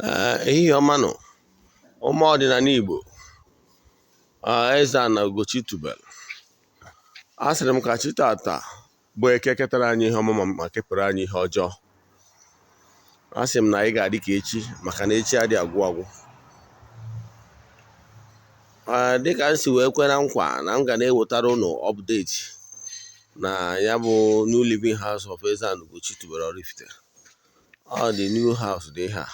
Ee, ehihie ọma nụ, ụmụ ọdịnala Igbo. Eze-Ana Ugochi tubelu, a sịrị m ka chi tata bụ Eke ketara anyị ihe ọma ma kepụrụ anyị ihe ọjọọ. A sị m na anyị ga-adị ka echi, maka na echi adị agwụ agwụ. Ee, dịka m si wee kwe na nkwa na m ga na-ewetara ụnụ update na ya bụ New Living House of Eze-Ana Ugochi tubelu Oraifite. Ọ dị new house dị ha.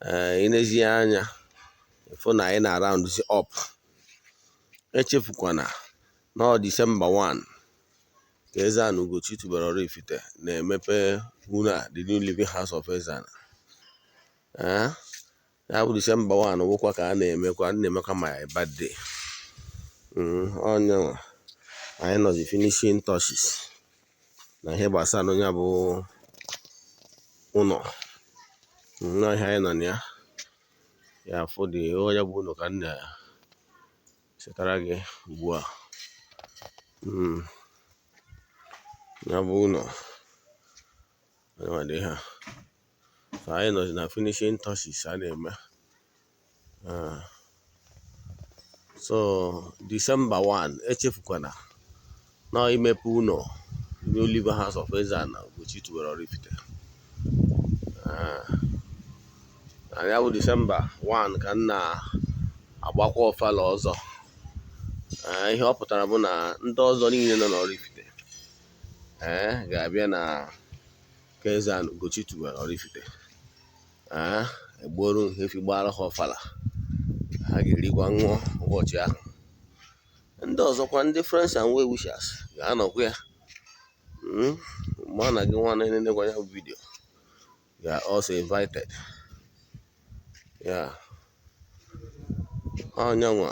Ee, i nezie anya fụ na anyị na-aroundzi up. Echefukwana na ọ Disemba 1 ka Eze-Ana Ugochi tubelu Oraifite na-emepe ụlọ a, the New Living House of Eze-Ana. Ee, ya bụ Disemba 1 wụkwa ka a na-emekwa my birthday. Onyenwa anyị nọzi finishing touches na ihe gbasara ya bụ ụlọ n'ọhịa anyị nọ na ya. Ya fụ dị onye bụ ụlọ ka m na-echetara gị ugbu a. Ya bụ ụlọ dị ha. So anyị nọzi na finishing touches a na-eme. So Disemba 1, echefukwana na imepe ụlọ New Living House of Eze-Ana Ugochi tubelu Oraifite. Na ya bụ Disemba 1 ka m na-agbakwa ọfala ọzọ. Ihe ọ pụtara bụ na ndị ọzọ niile nọ n'Oraifite ee ga-abịa na nke Eze-Ana Ugochi tubelu Oraifite. Ee, egbuoro efi, gbara ha ọfala, ha ga-erikwa ṅụọ ụbọchị ahụ. Ndị ọzọkwa, ndị friends and well wishers ga-anọkwa ya. Mgbe a na gị nwa na-enenekwa ya bụ video, you are also invited. Ya ọnyanwa.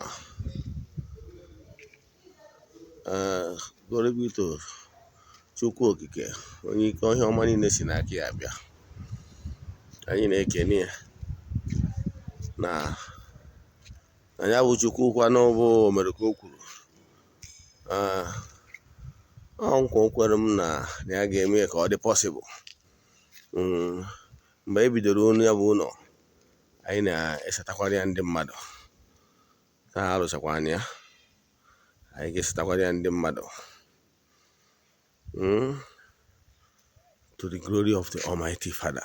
Ee, glory be to Chukwu Okike, onye ike ihe ọma niile si n'aka ya bịa. Anyị na-ekene ya na ya bụ Chukwu kwanụ bụ mere ka o kwuru. Ee, ọ nkwa o kwere m na ya ga-eme ka ọ dị possible. Mgbe e bidoro ụlọ ya bụ ụlọ, anyị na-esetakwara ya ndị mmadụ. Taa arụchakwana ya, anyị ga-esetakwara ya ndị mmadụ. To the glory of the Almighty Father,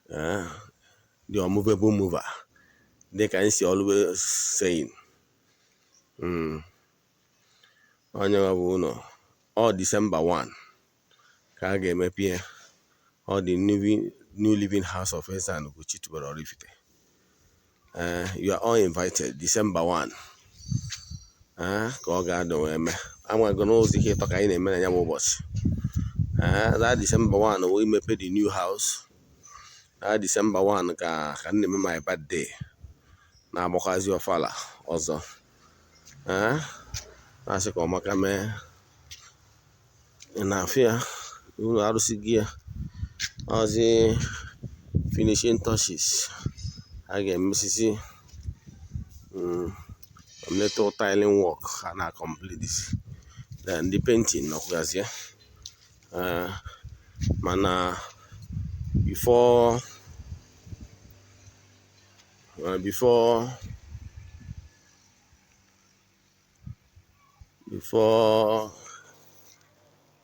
the unmovable mover, dịka anyị si always saying. Onye nwe bụ ụlọ, ọ Disemba 1 ka a ga-emepe ya. Ọ dị New Living House of Eze-Ana Ugochi tubelu Oraifite. You are all invited December 1. Ee, ka ọ ga-adọ wee mee amago n'ụzọ ihe ịtọ ka anyị na-eme na ya bụ ụbọchị. Ee, that December 1 wee mepe the new house. That December 1 ka m na-eme my birthday, na-agbakwazi ọfala ọzọ. Ee, na-asị ka ọmaka mee. Ị na-afụ ya, unu arụsị gị ya, ọzi finishing touches a ga-emesisi. Little tiling work ha na complete, then the painting nọkwazịa. Mana before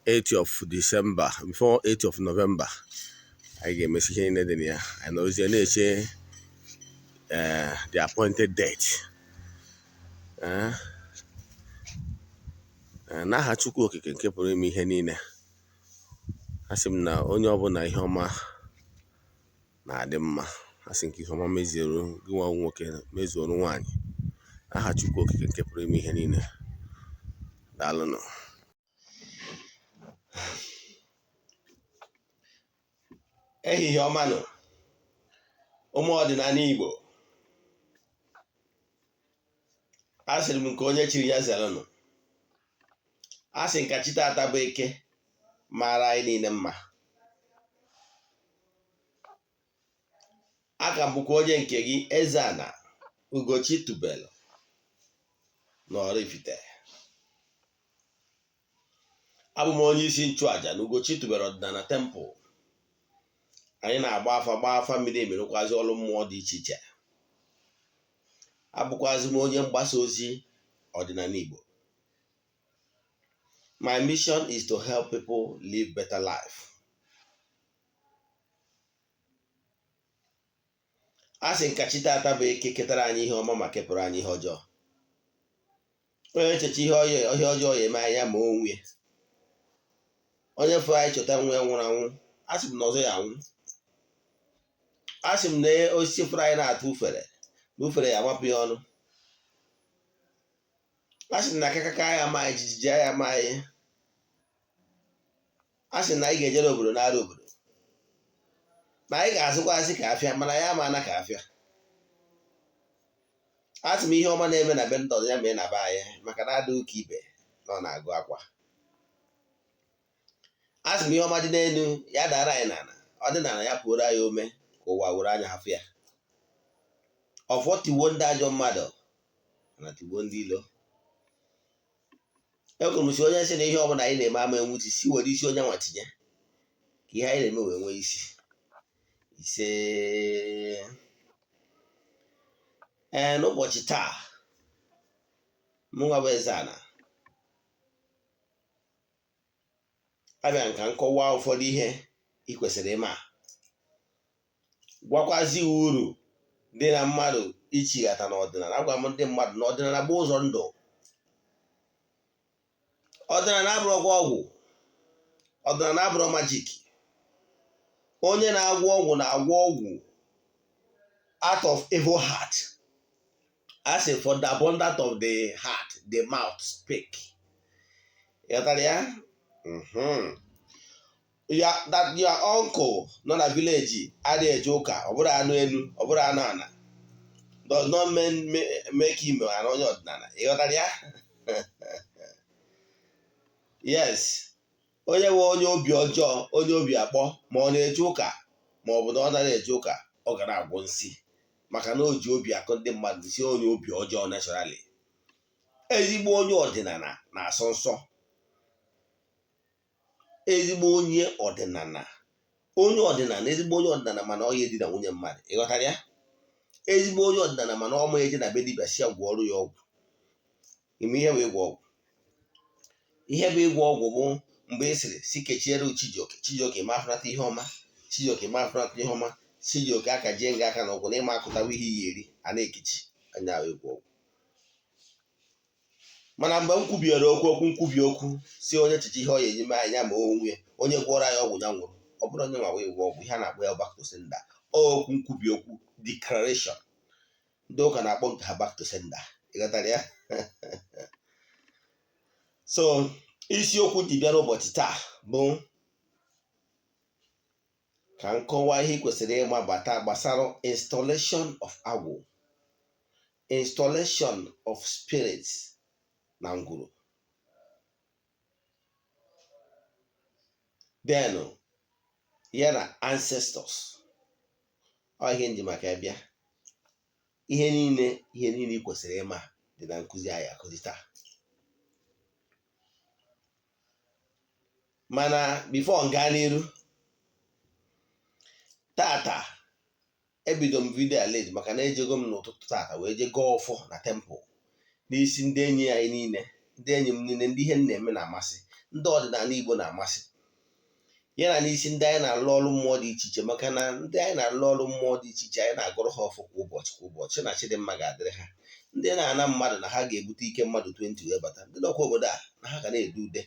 8th of December, before 8th of November, anyị ga-emesi ihe niile dị na ya. Anyị nọrọzie na-eche the appointed date. N'aha Chukwu Okike nke pụrụ ime ihe niile, asị m na onye ọbụla ihe ọma na-adị mma. Asị nke ihe ọma meziere gị nwa nwoke, mezuoro nwaanyị. Aha Chukwu Okike nke pụrụ ime ihe niile, daalụnụ. Ehihie ọma nụ, ụmụ ọdịnala Igbo. Asịrị m nke onye chiri ya zerenụ. Asị nka chi tata bụ Eke mara anyị niile mma. Aka m bụkwa onye nke gị, Eze-Ana Ugochi tubelu na Oraifite. Abụ m onye isi nchụaja na Ugochi tubelu ọdịnala temple. Anyị na-agba afa, gbaa afa miri emi, rụkwazi ọrụ mmụọ dị iche iche. Abụkwazi m onye mgbasa ozi ọdịnala Igbo. My mission is to help people live better life. A sị nka chi tata bụ Eke ketara anyị ihe ọma ma kepụrụ anyị ihe ọjọọ. Onye echecha ihe ọjọọ ya eme anyị ya ma onwe ya. Onye fụrụ anyị chọta nwa ya nwụrụ anwụ, a sị m na ọzọ ya anwụ. A sị m na osisi fụrụ anyị na-atụ ufere na ufere ya amapụ ya ọnụ. A sị m na akakaka ya ama anyị, jijiji ya ama anyị. A sị na anyị ga-ejere obodo n'ara obodo, na anyị ga-azụkwazị ka afịa, mana ya ama ana ka afịa. A sị m ihe ọma na-eme na be ndị ọzọ ya mee na be anyị, maka na adịghị ka ibe na ọ na-agụ akwa. A sị m ihe ọma dị n'elu ya dara anyị n'ala, ọ dị n'ala ya pụoro anyị ome ka ụwa were anya hafụ ya. Ọfọ tigbuo ndị ajọ mmadụ na tigbuo ndị ilo. Ekwuru m si onye sị na ihe ọbụla anyị na-eme ama enwuchi si were isi onye nwa tinye ka ihe anyị na-eme wee nwee isi. Ise. Ee, n'ụbọchị taa, mụnwa bụ Eze-Ana abịa nka nkọwa ụfọdụ ihe ị kwesịrị ịma, gwakwazi uru dị na mmadụ ichighata n'ọdịnala. Agwa m ndị mmadụ na ọdịnala bụ ụzọ ndụ. Ọdịnala abụrụkwa ọgwụ, ọdịnala abụrụ magic. Onye na-agwọ ọgwụ na-agwọ ọgwụ out of evil heart. As in, for the abundance of the heart the mouth speak. Ịghọtara ya? Ya that your uncle nọ na village adịghị eje ụka, ọ bụrụ anụ elu, ọ bụrụ anụ ana, does not mean make him an onye ọdịnala. Ịghọtara ya? Yes. Onye nwe onye obi ọjọọ, onye obi akpọ, ma ọ na-eje ụka ma ọ bụ na ọ naghị eje ụka, ọ ga na-agwọ nsị, maka na o ji obi akụ ndị mmadụ si onye obi ọjọọ naturally. Ezigbo onye ọdịnala na-asọ nsọ. Ezigbo onye ọdịnala, onye ọdịnala, ezigbo onye ọdịnala, mana ọ ya edina nwunye mmadụ. Ịghọtara ya? Ezigbo onye ọdịnala, mana ọ ma eje na be dibịa si gwọọ ọrụ ya ọgwụ. Ime ihe bụ ịgwọ ọgwụ. Ihe bụ ịgwọ ọgwụ bụ mgbe ị sịrị si kechiere Chijioke, Chijioke ma afụnata ihe ọma, Chijioke ma afụnata ihe ọma, Chijioke aka jie nga aka na ụkwụ na ịma akụtawa ihe iyi eri a na-ekechi anya ịgwọ ọgwụ. Mana mgbe m kwubiere okwu okwu nkwubi okwu si onye echiche ihe ọ ya enyeme anya ma onwe onye gwọrọ anyị ọgwụ ya nwụrụ, ọ bụrụ onye nwa wee gwọ ọgwụ, ihe a na-akpọ ya back to sender. Okwu nkwubi okwu, declaration. Ndị ụka na-akpọ nke ha back to sender. Ịghọtara ya? So isiokwu ji bịa n'ụbọchị taa bụ ka m kọwaa ihe ị kwesịrị ịma bata gbasara installation of agwụ, installation of spirits na ngwuru, then ya na ancestors. Ọ ihe nji maka ya bịa. Ihe niile ị kwesịrị ịma dị na nkụzi anyị akụzi taa. Mana before m gaa n'iru tata, ebido m vidio a late maka na ejego m n'ụtụtụ tata wee jee gọọ ọfọ na temple n'isi ndị enyi anyị niile, ndị enyi m niile, ndị ihe m na-eme na-amasị, ndị ọdịnala Igbo na-amasị, ya na n'isi ndị anyị na-alụ ọrụ mmụọ dị iche iche, maka na ndị anyị na-alụ ọrụ mmụọ dị iche iche anyị na-agụrụ ha ọfọ kwa ụbọchị kwa ụbọchị na Chidimma ga-adịrị ha. Ndị na-ana mmadụ na ha ga-ebute ike mmadụ 20 wee bata, ndị nọkwa obodo a na ha ga na-ede ude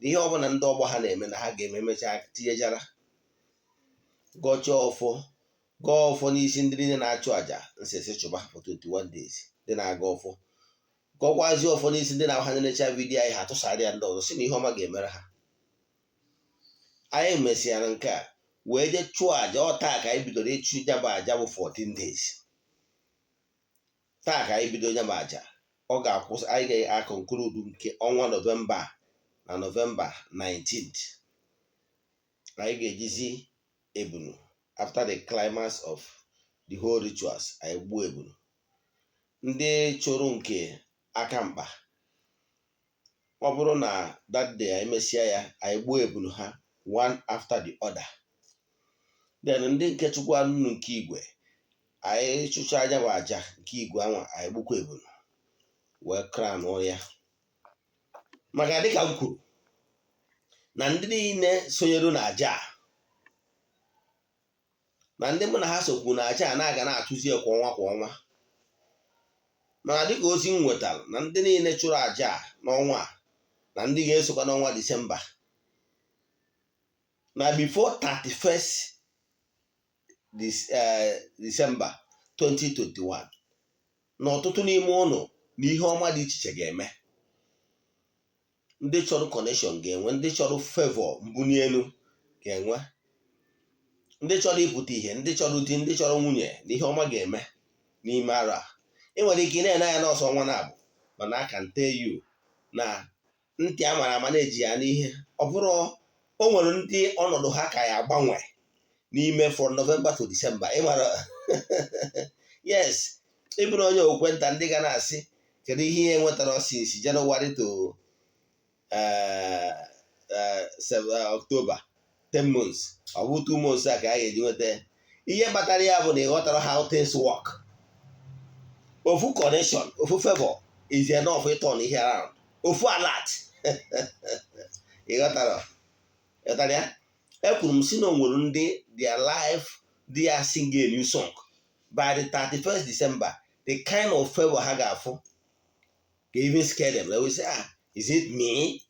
na ihe ọbụla ndị ọgbọ ha na-eme na ha ga-eme emechaa tinyechara. Gọchaa ọfọ, gọọ ọfọ n'isi ndị niile na-achụ àjà nsịsị chụba for 21 days, ndị na-aga ọfọ, gọkwazi ọfọ n'isi ndị na-ahụ necha vidiyo anyị, ha tụsara ya ndị ọzọ si na ihe ọma ga-emere ha. Anyị mesịara nke a wee jee chụọ àjà. Ọ taa ka anyị bidoro ịchụ ya bụ àjà bụ 14 days. Taa ka anyị bido ya bụ àjà. Ọ ga-akwụsị, anyị ga-aconclude nke ọnwa Nọvemba na Nọvemba 19th. Anyị ga-ejizi ebunu after the climax of the whole rituals, anyị gbuo ebunu. Ndị chụrụ nke aka mkpa, ọ bụrụ na that day anyị mesịa ya, anyị gbuo ebunu ha one after the other. Then ndị nke chukwu anụnụ nke igwe, anyị chụcha aja bụ aja nke igwe anwa, anyị gbukwa ebulu wee crown ya. Maka dịka m kwuru na ndị niile sonyere na aja a, na ndị mụ na ha sokwu na aja a na-aga na-atụzi kwa ọnwa kwa ọnwa, mana dịka ozi m nwetara na ndị niile chụrụ aja a n'ọnwa a na ndị ga-esokwa n'ọnwa Disemba, na before 31st December 2021, na ọtụtụ n'ime ụlọ na ihe ọma dị iche iche ga-eme. Ndị chọrọ connection ga-enwe, ndị chọrọ favor mbuli elu ga-enwe, ndị chọrọ ịpụta ihe, ndị chọrọ di, ndị chọrọ nwunye, na ihe ọma ga-eme n'ime arọ a. Ị nwere ike ị na-ene anya n'ọsọ ọnwa na-abụ, mana I can tell you na ntị a mara ama na-eji ya n'ihe ọ bụrụ. O nwere ndị ọnọdụ ha ka ya agbanwe n'ime from November to December. Ị mara, yes, ịbụrụ onye okwenta, ndị ga na-asị, "Kedu ihe ihe nwetara since January to October, 10 months? Ọ bụ 2 months a ka a ga-eji nweta ihe?" Kpatara ya bụ na ị ghọtara how things work. Ofu connection, ofu favor is enough ịturn ihe around. Ofu alert, ị ghọtara? Ghọtara ya? Ekwuru m si na o nwere ndị their life they are singing a new song by the 31st December. The kind of favor ha ga-afụ ka even scare them. They will say, "Ah, is it me?"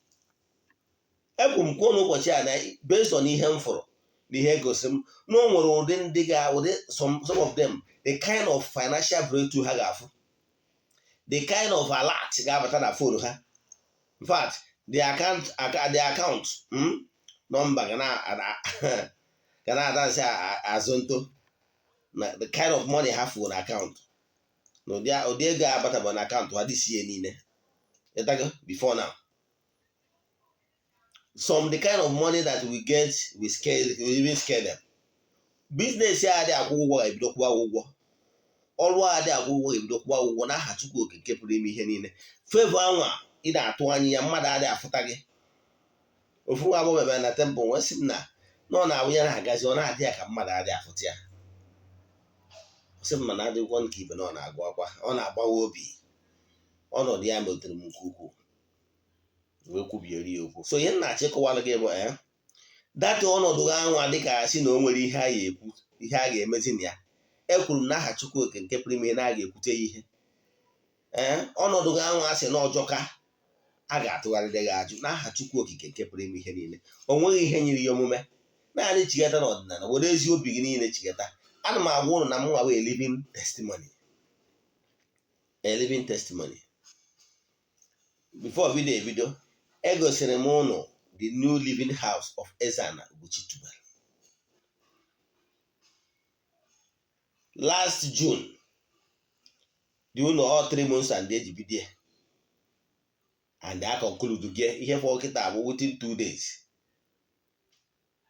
Ekwuru m kwuo n'ụbọchị a na based on ihe m fụrụ na ihe gosi m na o nwere ụdị ndị ga ụdị some of them, the kind of financial breakthrough ha ga-afụ, the kind of alert ga-abata na phone ha. In fact, the account number ga na-adansị azụ nto na the kind of money ha fụ na account, na ụdị ego abataba na account ha this year niile. Ịtago? Before now, some, the kind of money that we get, we even scare them. Business ya adị akwụ ụgwọ ga-ebido kwụwa ụgwọ, ọrụ a adị akwụ ụgwọ ga-ebido kwụwa ụgwọ n'aha Chukwu Oke nke pụrụ ime ihe niile. Favor anwa ị na-atụ anya ya, mmadụ adị afụta gị. Ofu nwa agbọghọ bịara na temple wee sị m na ọ na-awụ ya na-agazi, ọ na-adị ya ka mmadụ adị afụta ya. Sị m mana adịghịkwa nke ibe na ọ na-agụ akwa, ọ na-agbawa obi. Ọnọdụ ya metere m nke ukwuu, wee kwubiere ya okwu. So ihe m na-achọ ịkọwara gị bụ data ọnọdụ gị anwa dịka asị na o nwere ihe a ga-ekwu, ihe a ga-emezi na ya. Ekwuru m n'aha Chukwu Oke nke pụrụ ime ihe na a ga-ekwute ya ihe. Ee, ọnọdụ gị anwa asị na ọjọka, a ga-atụgharịrị gị ajụ n'aha Chukwu Okike nke pụrụ ime ihe niile. O nweghị ihe nyere ya omume. Naanị chigata n'ọdịnala, were ezi obi gị niile chigata. Ana m agwa ụnụ na m nwa wee living testimony, a living testimony. Before video ebido, egosiri m ụnụ the new living house of Eze-Ana Ugochi Tubelu last June. The ụlọ all 3 months and eji bido and a conclude gị ihe fọ kịta bụ within 2 days,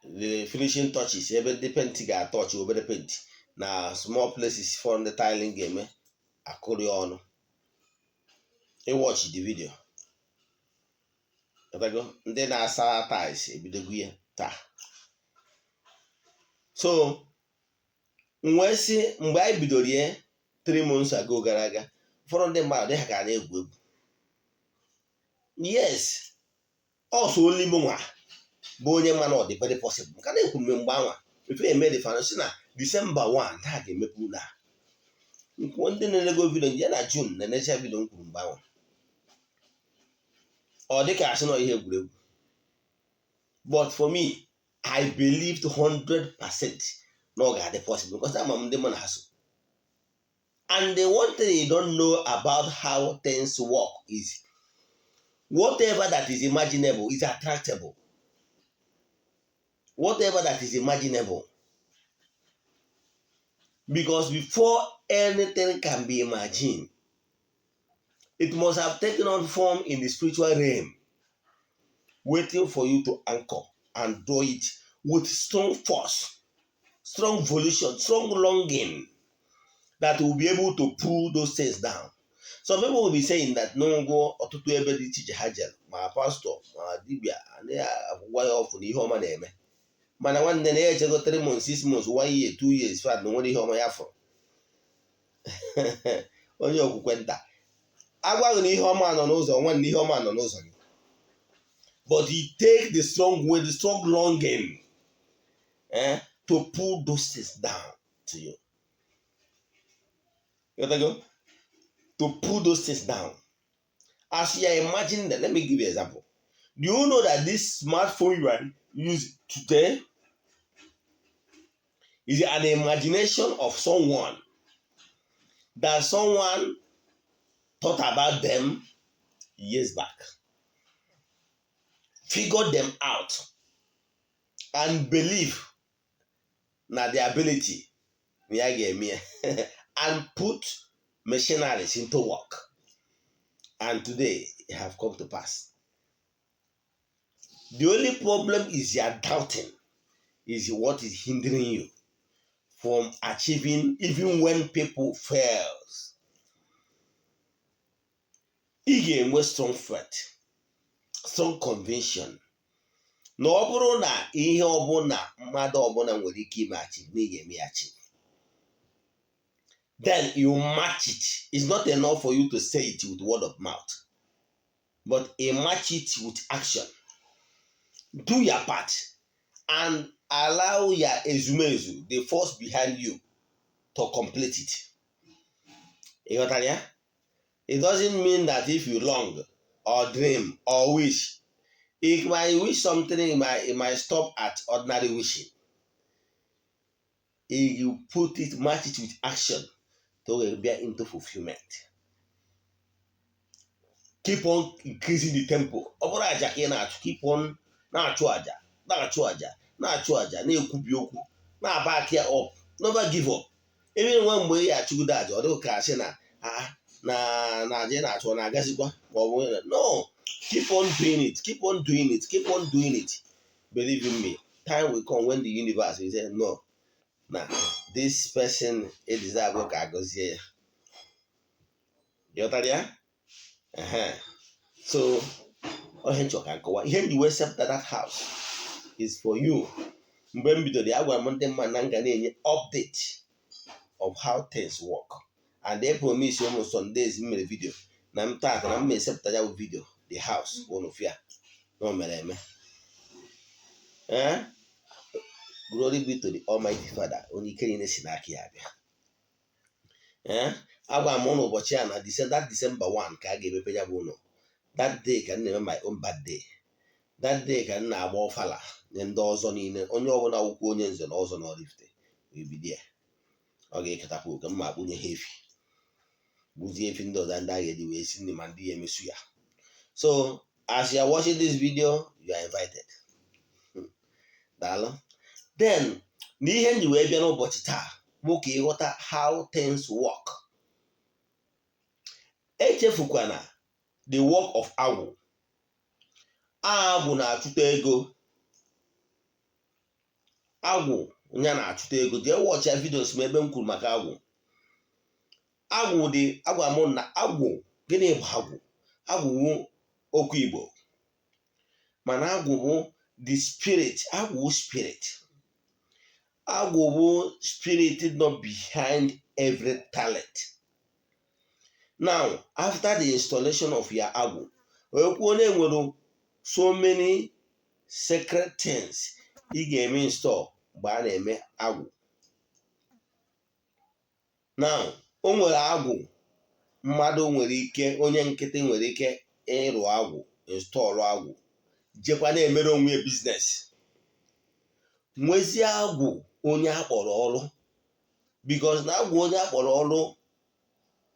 the finishing touches, ebe ndị paint ga-atọchị obere paint na small places for ndị tiling ga-eme akụrị ọnụ. Ịwatch the video. Ndị na-asa tiles ebidogo ya taa. So m wee sị, mgbe anyị bidoro ya 3 months ago gara aga, ụfọdụ ndị mmadụ dị ha ka na-egwu egwu. Yes, ọsọ only m nwa bụ onye ma na ọ dị very possible, maka na ekwuru m mgbe anwa ife eme dị fana si na December 1 ha ga-emepe ụlọ a. Nkwuo, ndị na-enego video ya na June na-enecha video m kwuru mgbe anwa, ọ dịka asị na ihe egwuregwu. But for me, I believed 100% na ọ ga-adị possible, because ama m ndị mụ na ha so. And the one thing you don't know about how things work is whatever that is imaginable is attractable. Whatever that is imaginable, because before anything can be imagined, it must have taken on form in the spiritual realm, waiting for you to anchor and draw it with strong force, strong volition, strong longing that will be able to pull those things down. Some people will be saying that n'ụgwọ ọtụtụ ebe dị iche iche ha jere, ma pastọ ma dibịa, anaghị agwa ya ọfụ na ihe ọma na-eme. Mana nwanne na ya echego 3 months, 6 months, 1 year, 2 years, fat na nwere ihe ọma ya fụrụ. Onye okwukwe nta, agwaghị na ihe ọma nọ n'ụzọ. Nwanne, ihe ọma nọ n'ụzọ gị, but you take the strong way, the strong longing to pull those things down to you. You go to pull those things down as you are imagining them. Let me give you an example. Do you know that this smartphone you are using today is an imagination of someone, that someone thought about them years back, figured them out, and believe na the ability na ya ga-eme ya, and put machineries into work, and today it have come to pass? The only problem is your doubting is what is hindering you from achieving, even when people fails. Ị ga-enwe strong faith, strong conviction na ọ bụrụ na ihe ọbụla mmadụ ọbụla nwere ike ime achieve, na ị ga-eme ya achieve. Then you match it. It's not enough for you to say it with word of mouth, but you match it with action. Do your part and allow your ezumezu, the force behind you, to complete it. Ị ghọtara ya? It doesn't mean that if you long or dream or wish, it might wish something, it might stop at ordinary wishing. If you put it, match it with action to be into fulfillment. Keep on increasing the tempo. Ọ bụrụ aja ka ị na-achụ, keep on na-achụ aja, na-achụ aja, na-achụ aja, na-ekwubi okwu, na-aba aka ya up. Never give up. Ebe nwe mgbe ị achụgide aja, ọ dịghị ka asị na na na aja ị na-achụ ọ na-agazikwa ma ọ bụ no. Keep on doing it, keep on doing it, keep on doing it. Believe in me, time will come when the universe will say no, na this person deserve ka agọzie ya. Ịghọtara ya? So onye nchọ ka nkọwa ihe m ji wee sepụta that house is for you. Mgbe m bidoro ya, agwara m ndị mmadụ na m ga na-enye update of how things work, and they promise ụmụ some days m mere video na m taata na m ma-esepụta ya bụ video, the house ụnụ fia na o mere eme. Ee, glory be to the Almighty Father, onye ike niile si n'aka ya abịa. Ee, agwara m ụnụ ụbọchị a na that December 1 ka a ga-emepe ya bụ ụlọ. That day ka m na-eme my own birthday. That day ka m na-agba ọfala nye ndị ọzọ niile. Onye ọbụla wụkwa onye nze na ọzọ na Oraifite ebido ya, ọ ga-eketakwa oke mma. Akpụnye ha efi, gbuzie efi ndị ọzọ ndị a ga-eji wee si nri ma ndị ya emesu ya. So as you are watching this video, you are invited. Daalụ. Then na ihe m ji wee bịa n'ụbọchị taa bụ ka ịghọta how things work. Echefukwana the work of agwụ. Agwụ na-achụta ego. Agwụ ya na-achụta ego. Jee watch ya videos m ebe m kwuru maka agwụ. Agwụ dị, agwa m na agwụ, gịnị bụ agwụ? Agwụ wụ okwu Igbo, mana agwụ bụ the spirit. Agwụ spirit, agwụ bụ spirit nọ behind every talent. Now, after the installation of your agwụ, wee kwuo na enwere so many sacred things ị ga-eme install mgbe a na-eme agwụ. Now, o nwere agwụ mmadụ nwere ike, onye nkịtị nwere ike ịrụ agwụ, install agwụ, jekwa na-emere onwe ya business. Nwezie agwụ onye akpọrọ ọrụ, because na agwụ onye akpọrọ ọrụ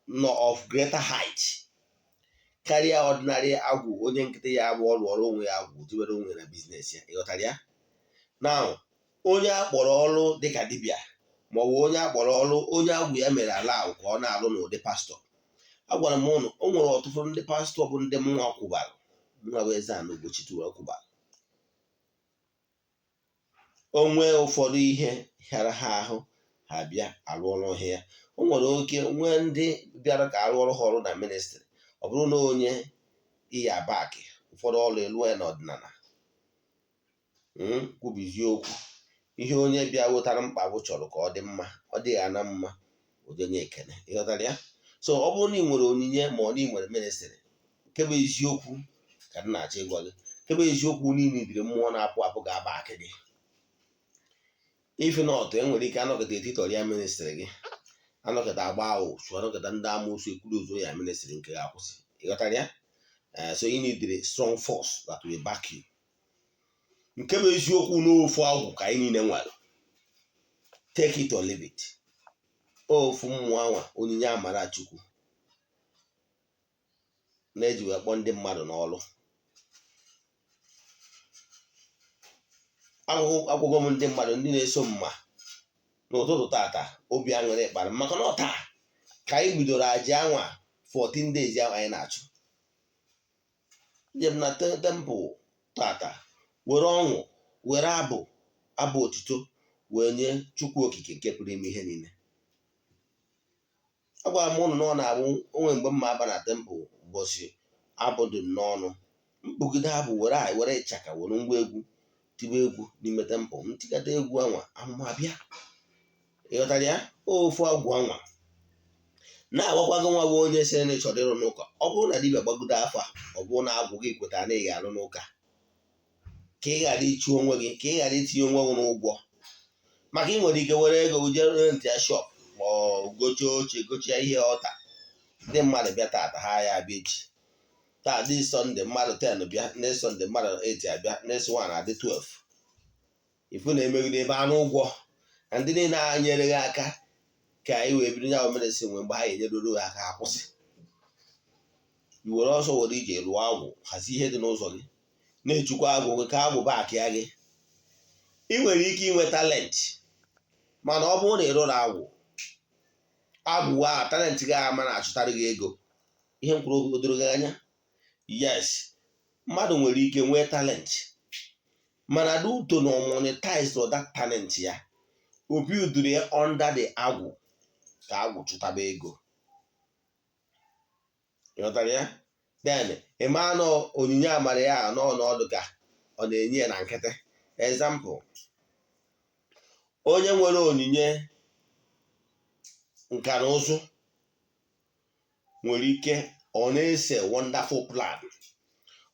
nọ of greater height karịa ordinary agwụ onye nkịtị ya abụ ọrụ ọrụ onwe ya agwụ jibere onwe na business ya. Ịghọtara ya? Now, onye akpọrọ ọrụ dịka dibịa, maọbụ onye akpọrọ ọrụ, onye agwụ ya mere ala ahụ ka ọ na-alụ n'ụdị pastọ. Agwara m ụnụ, o nwere ọtụtụ ndị pastọ bụ ndị mụnwa kwụbara, mụnwa bụ Eze-Ana Ugochi tụrụ kwụbara onwe. Ụfọdụ ihe hịara ha ahụ, ha bịa arụ ọrụ ha ya. O nwere oke nwee ndị bịara ka arụ ọrụ ha ọrụ na ministry. Ọ bụrụ na onye iya baki ụfọdụ ọrụ elu ya n'ọdịnala, kwubizie okwu. Ihe onye bịa wetara mkpagbu chọrọ ka ọ dị mma, ọ dịghị ana mma ojenye ekene. Ịghọtara ya? So ọ bụrụ na ị nwere onyinye, ma ọ na ị nwere ministry, nke bụ eziokwu ka m na-achọ ịgwa gị, nke bụ eziokwu niile idiri mmụọ na-apụ apụ ga-aba akị gị. If not, enwere ike anọkọta etitọrọ ya ministry gị, anọkọta agba ụchụ, anọkọta ndị amoosu ekwuru ụzọ ya, ministry nke ga-akwụsị. Ịghọtara ya? So you need a strong force that will back you. Nke bụ eziokwu, n'ofu agwụ ka anyị niile nwere, take it or leave it. Ofu mmụọ anwa, onyinye amara Chukwu na-eji wee kpọọ ndị mmadụ n'ọlụ. Agwụgwọ m ndị mmadụ, ndị na-eso mma n'ụtụtụ tata, obi aṅụrị kpara m maka na ọ taa ka anyị bidoro aja anwa 14 days ahụ anyị na-achụ. Njem na temple tata, were ọṅụ, were abụ abụ otuto wee nye Chukwu Okike nke pụrụ ime ihe niile. Agwara m ụnụ na ọ na-abụ onwe mgbe mma aba na temple, ụbọchị abụ dị m n'ọnụ, mkpugide abụ, were were ịchaka, were ngwa egwu tibe egwu n'ime temple m, tikata egwu anwa, amụma bịa. Ịghọtara ya? Ofu agwụ anwa na-agwakwa gị, nwa bụ onye sịrị na ị chọrọ ịrụ n'ụka. Ọ bụrụ na dibịa gbagodo afọ a, ọ bụrụ na agwụ gị kwetara na ị ga-arụ n'ụka, ka ị ghara ichu onwe gị, ka ị ghara itinye onwe gị n'ụgwọ, maka ị nwere ike were ego jee rent ya shop, ma ọ gochie oche, gochie ihe ọta, ndị mmadụ bịa tata, ha ya abịa echi. Taa dị Sunday, mmadụ 10 bịa, next Sunday mmadụ 8 abịa, next one adị 12. Ifu na-emegide ebe anụ ụgwọ na ndị niile a nyere gị aka ka anyị wee bido ya omeresi, nwe mgbe ha enyeruru gị aka akwụsị. I were ọsọ were ije lụọ agwụ, hazie ihe dị n'ụzọ gị, na-echukwa agwụ gị ka agwụ baakịa gị. Ị nwere ike inwe talent, mana ọ bụrụ na ị rụrụ agwụ, agwụ a, talent gị ama na-achụtara gị ego. Ihe m kwuru doro gị anya? Yes, mmadụ nwere ike nwee talent, mana due to na monetize that talent ya, o builduru ya under the agwụ ka agwụ chụtaba ego. Ịghọtara ya? Then ịma na onyinye amara ya nọ n'ọdụ ka ọ na-enye ya na nkịtị. Example, onye nwere onyinye nka na ụzụ nwere ike ọ na-ese wonderful plan.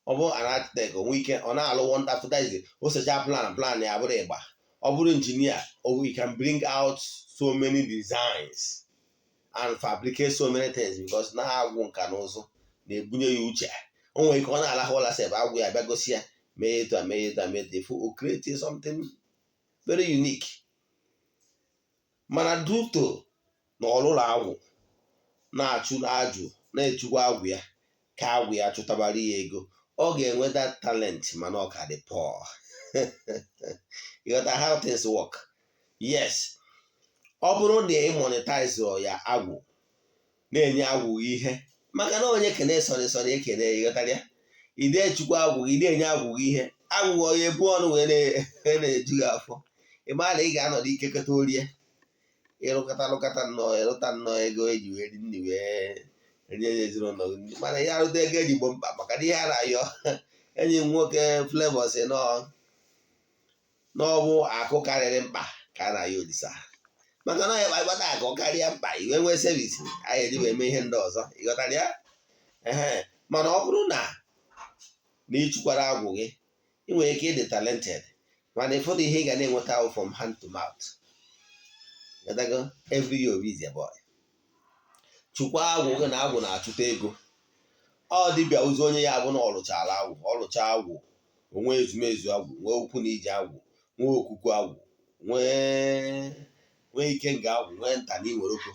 Ọ bụ an architect, onwe ike ọ na-alụ wonderful, that is, o secha plan, plan ya bụrụ ịgba. Ọ bụrụ engineer, we can bring out so many designs and fabricate so many things, because na agwụ nka na ụzụ na-ebunye ya uche. O nwere ike ọ na-alahụ ụla sef, agwụ ya bịa gosi ya, mee etu a, mee etu a, mee etu efu, o create something very unique. Mana due to na ọlụlụ agwụ na-achụ ajụ, na-echukwa agwụ ya ka agwụ ya chụtabara ya ego, ọ ga-enwe that talent, mana ọ ka dị poor. You got how things work? Yes, ọ bụrụ na ị monetize ya agwụ, na-enye agwụ ihe, maka na onye kene sọrị sọrị ekene. Ịghọtara ya? Ide chukwu agwụ gị, na-enye agwụ gị ihe, agwụ onye ebu ọnụ wee na-eju gị afọ. Ị maa na ị ga-anọdụ ikekọta orie, ịrụkọta rụkọta nnọọ, ịrụta nnọọ ego eji wee ri nri, wee rie ya ezinụlọ gị. Mana ihe arụta ego eji gbo mkpa, maka na ihe a na-ayọ enyi m nwoke Flavour si n'ọbụ akụ karịrị mkpa ka a na-ayọ Olisa, maka na ọ ịkpata akụ karịa mkpa, iwe nwee service anyị eji wee mee ihe ndị ọzọ. Ịghọtara ya? Ee. Mana ọ bụrụ na na ịchụkwara agwụ gị, ị nwere ike ịdị talented, mana ịfọdụ ihe ị ga na-enweta ahụ from hand to mouth. Ịghọtago? Every year is a boy. Chukwa agwụ gị na agwụ na-achụta ego. Ọ dibịa ụzọ onye ya bụ na ọlụchara agwụ, ọlụcha agwụ, onwe ezumezu agwụ, nwee okwu na ije agwụ, nwee okuku agwụ, nwee nwee ike nga agwụ, nwee nta na iweroko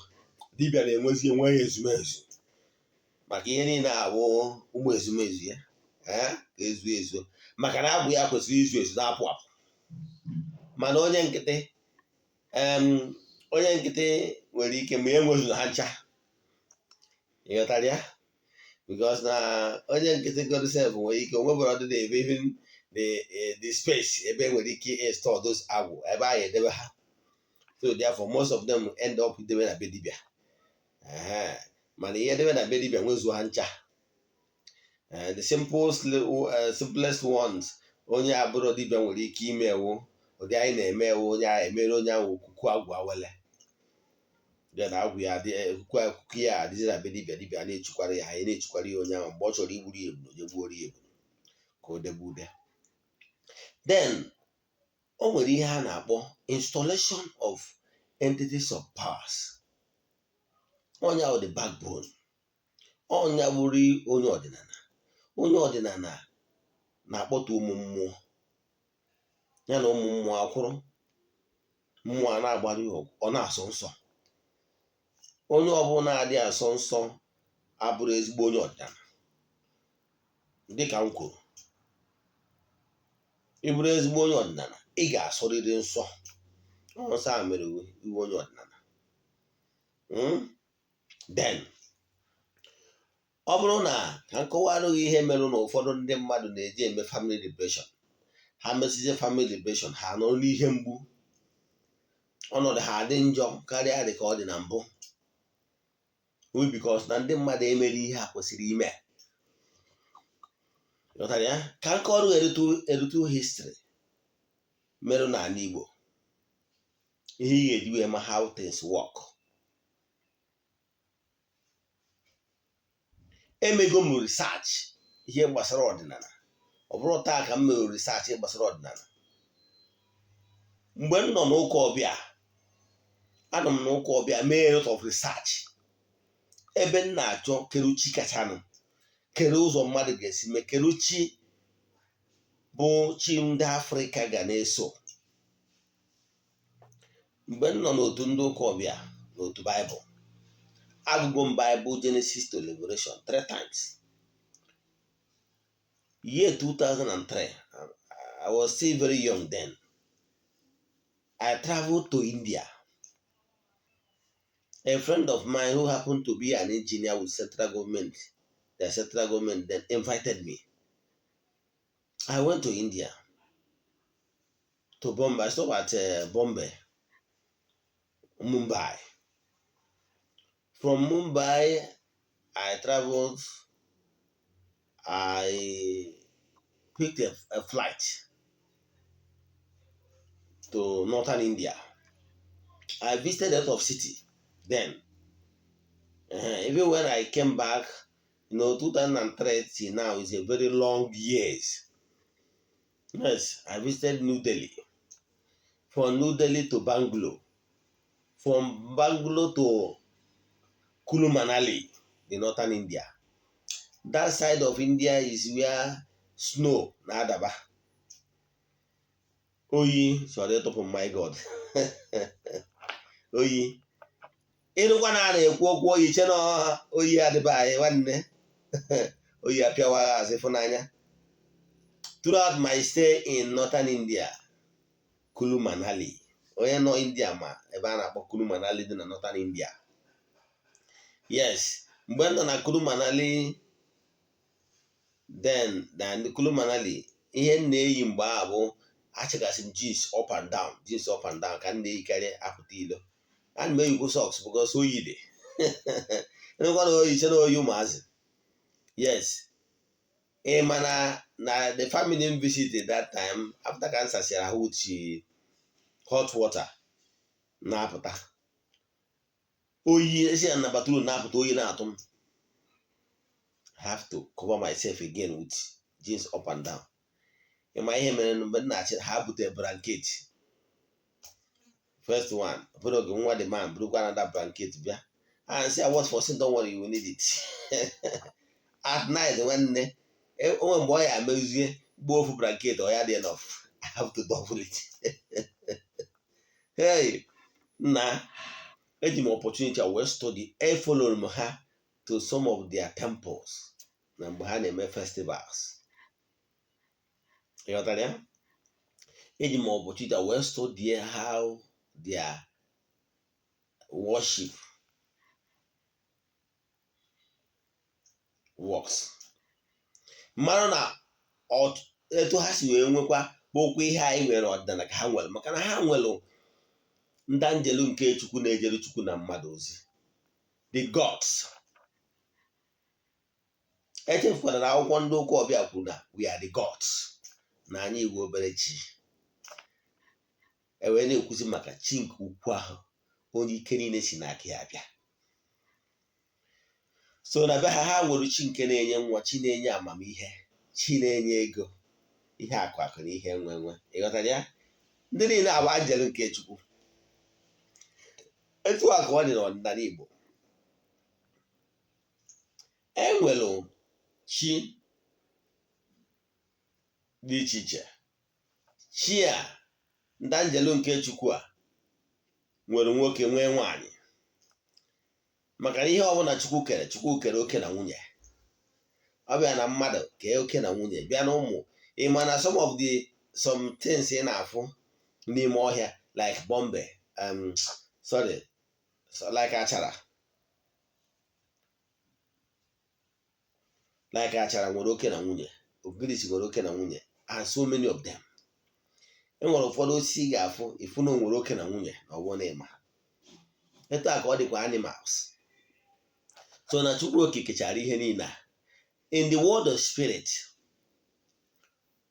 dibịa na-enwezi enwe ya ezumezu, maka ihe niile abụ ụmụ ezumezu ya. Ee, ka ezu ezu, maka na agwụ ya kwesịrị izu ezu na-apụ apụ. Mana onye nkịtị nwere ike ma enwezu ha ncha. Ịghọtara ya? Because na onye nkịtị god sef nwere ike onwebara ọdịda ebe, even the space ebe nwere ike install those agwụ, ebe ahụ edebe ha. So therefore, most of them end up debe na be dibịa. Mana ihe debe na be dibịa nwezuo ha ncha, the simplest ones onye abụrụ dibịa nwere ike ime ewu, o Ụdị anyị na-eme ewu, onye ahụ emere onye ahụ okuku agwụ awele, then agwụ ya adị, okuku akuku ya adịzi na be dibịa. Dibịa na-echukwara ya, anyị na-echukwara ya. Onye ahụ, mgbe ọ chọrọ igburu ya ebulu, onye gbuoro ya ebulu ka o debe ude. Then o nwere ihe a na-akpọ installation of entities of powers. Onye ahụ, the backbone, ọnya bụrụ onye ọdịnala. Onye ọdịnala na-akpọta ụmụ mmụọ ya na ụmụ mmụọ akwụrụ mmụọ a na-agbara ya ọgụ. Ọ na-asọ nsọ. Onye ọbụla adịghị asọ nsọ abụrụ ezigbo onye ọdịnala. Dịka m kwuru, ị bụrụ ezigbo onye ọdịnala, ị ga-asọrịrị nsọ. Nsọ a mere iwu onye ọdịnala. Then ọ bụrụ na ka m kọwara gị ihe mere na ụfọdụ ndị mmadụ na-eji eme family liberation, ha mesizie family liberation, ha nọrọ n'ihe mgbu, ọnọdụ ha adị njọ karịa dị ka ọ dị na mbụ, because na ndị mmadụ emere ihe a kwesịrị ime. Ghọtara ya? Ka m kọọrọ erutu history merụ n'ala Igbo, ihe ị ga-eji wee ma how things work. Emego m research ihe gbasara ọdịnala. Ọ bụrụ taa ka m mere research gbasara ọdịnala. Mgbe m nọ n'ụka ọbịa, anọ m n'ụka ọbịa mee a lot of research ebe m na-achọ kedu chi kachanụ, kedu ụzọ mmadụ ga-esi mee, kedu chi bụ chi ndị Afrịka ga na-eso. Mgbe m nọ n'otu ndị ụka ọbịa, n'otu Baịbụl, agụgo m Baịbụl Genesis to Liberation three times. Year 2003, I was still very young then. I traveled to India. A friend of mine who happened to be an engineer with central government, the central government then, invited me. I went to India, to Bombay. I stopped at Bombay, Mumbai. From Mumbai I traveled. I picked a flight to northern India. I visited a lot of city then. Even when I came back, 2003 till now is a very long years. Yes, I visited New Delhi. From New Delhi to Bangalore. From Bangalore to Kulu Manali, the northern India. That side of India is where snow na-adaba. Oyi chọrọ ịtụpụ m, my God. Oyi. Ịnụkwa na a na-ekwu okwu oyi, che na oyi adịba anyị nwanne. Oyi apịawa azụ ịfụnanya. Throughout my stay in northern India, Kulu Manali, onye nọ India ma ebe a na-akpọ Kulu Manali dị na northern India. Yes, mgbe m nọ na Kulu Manali then, na Kulu Manali, ihe m na-eyi mgbe ahụ bụ achịgasị m jeans up and down, jeans up and down ka m na-eyikarị apụta ilo. Ana m eyikwu socks because oyi dị. Ịnụkwa na oyi, che na oyi ụmụazị. Yes, ị ma na the family m visited that time, after ka m sachara ahụ with hot water na-apụta, oyi esi na bathroom na-apụta, oyi na-atụ m. Have to cover myself again with jeans up and down. Ịma ihe mere? Mgbe m na-achị ha bute blanket, first one bụrụ oge nwa the man burukwa another blanket bịa and say, "What for?" Say, "Don't worry, you will need it at night." Nwanne, onwe mgbe ọ ya mezie gbuo ofu blanket, ọ ya dị enough, I have to double it. Hey, nna, eji m opportunity a wee study. E follow m ha to some of their temples na mgbe ha na-eme festivals. Ịghọtara ya? Eji m opportunity a wee study how their worship works, mara na etu ha si wee nwekwa bụ okwu ihe anyị nwere ọdịnala ka ha nwere, maka na ha nwere ndị anjelu nke Chukwu na-ejere Chukwu na mmadụ ozi, the gods. Echefukwara na akwụkwọ ndị ụka ọbịa kwuru na we are the gods, na anyị igwe obere chi. E wee na-ekwuzi maka chi nke ukwu ahụ, onye ike niile si n'aka ya bịa. So na be ha, ha nwere chi nke na-enye nwa, chi na-enye amamihe, chi na-enye ego, ihe akụ akụ na ihe nwe nwe. Ịghọtara ya? Ndị niile abụ anjelu nke Chukwu. Etu a ka ọ dị n'ọdịnala Igbo. E nwere chi dị iche iche. Chi a, ndị anjelu nke Chukwu a, nwere nwoke, nwee nwaanyị, maka na ihe ọbụla Chukwu kere, Chukwu kere oke na nwunye. Ọ bịa na mmadụ, kee oke na nwunye. Bịa na ụmụ, ị ma na some of the some things ị na-afụ n'ime ọhịa, like bombe, sorry, so like achara, like achara nwere oke na nwunye, ogirisi nwere oke na nwunye, and so many of them. E nwere ụfọdụ osisi ị ga-afụ, ịfụ na o nwere oke na nwunye, na ọ bụrụ na ịma etu a ka ọ dịkwa animals. So na Chukwu Okike kechara ihe niile a. In the world of spirit,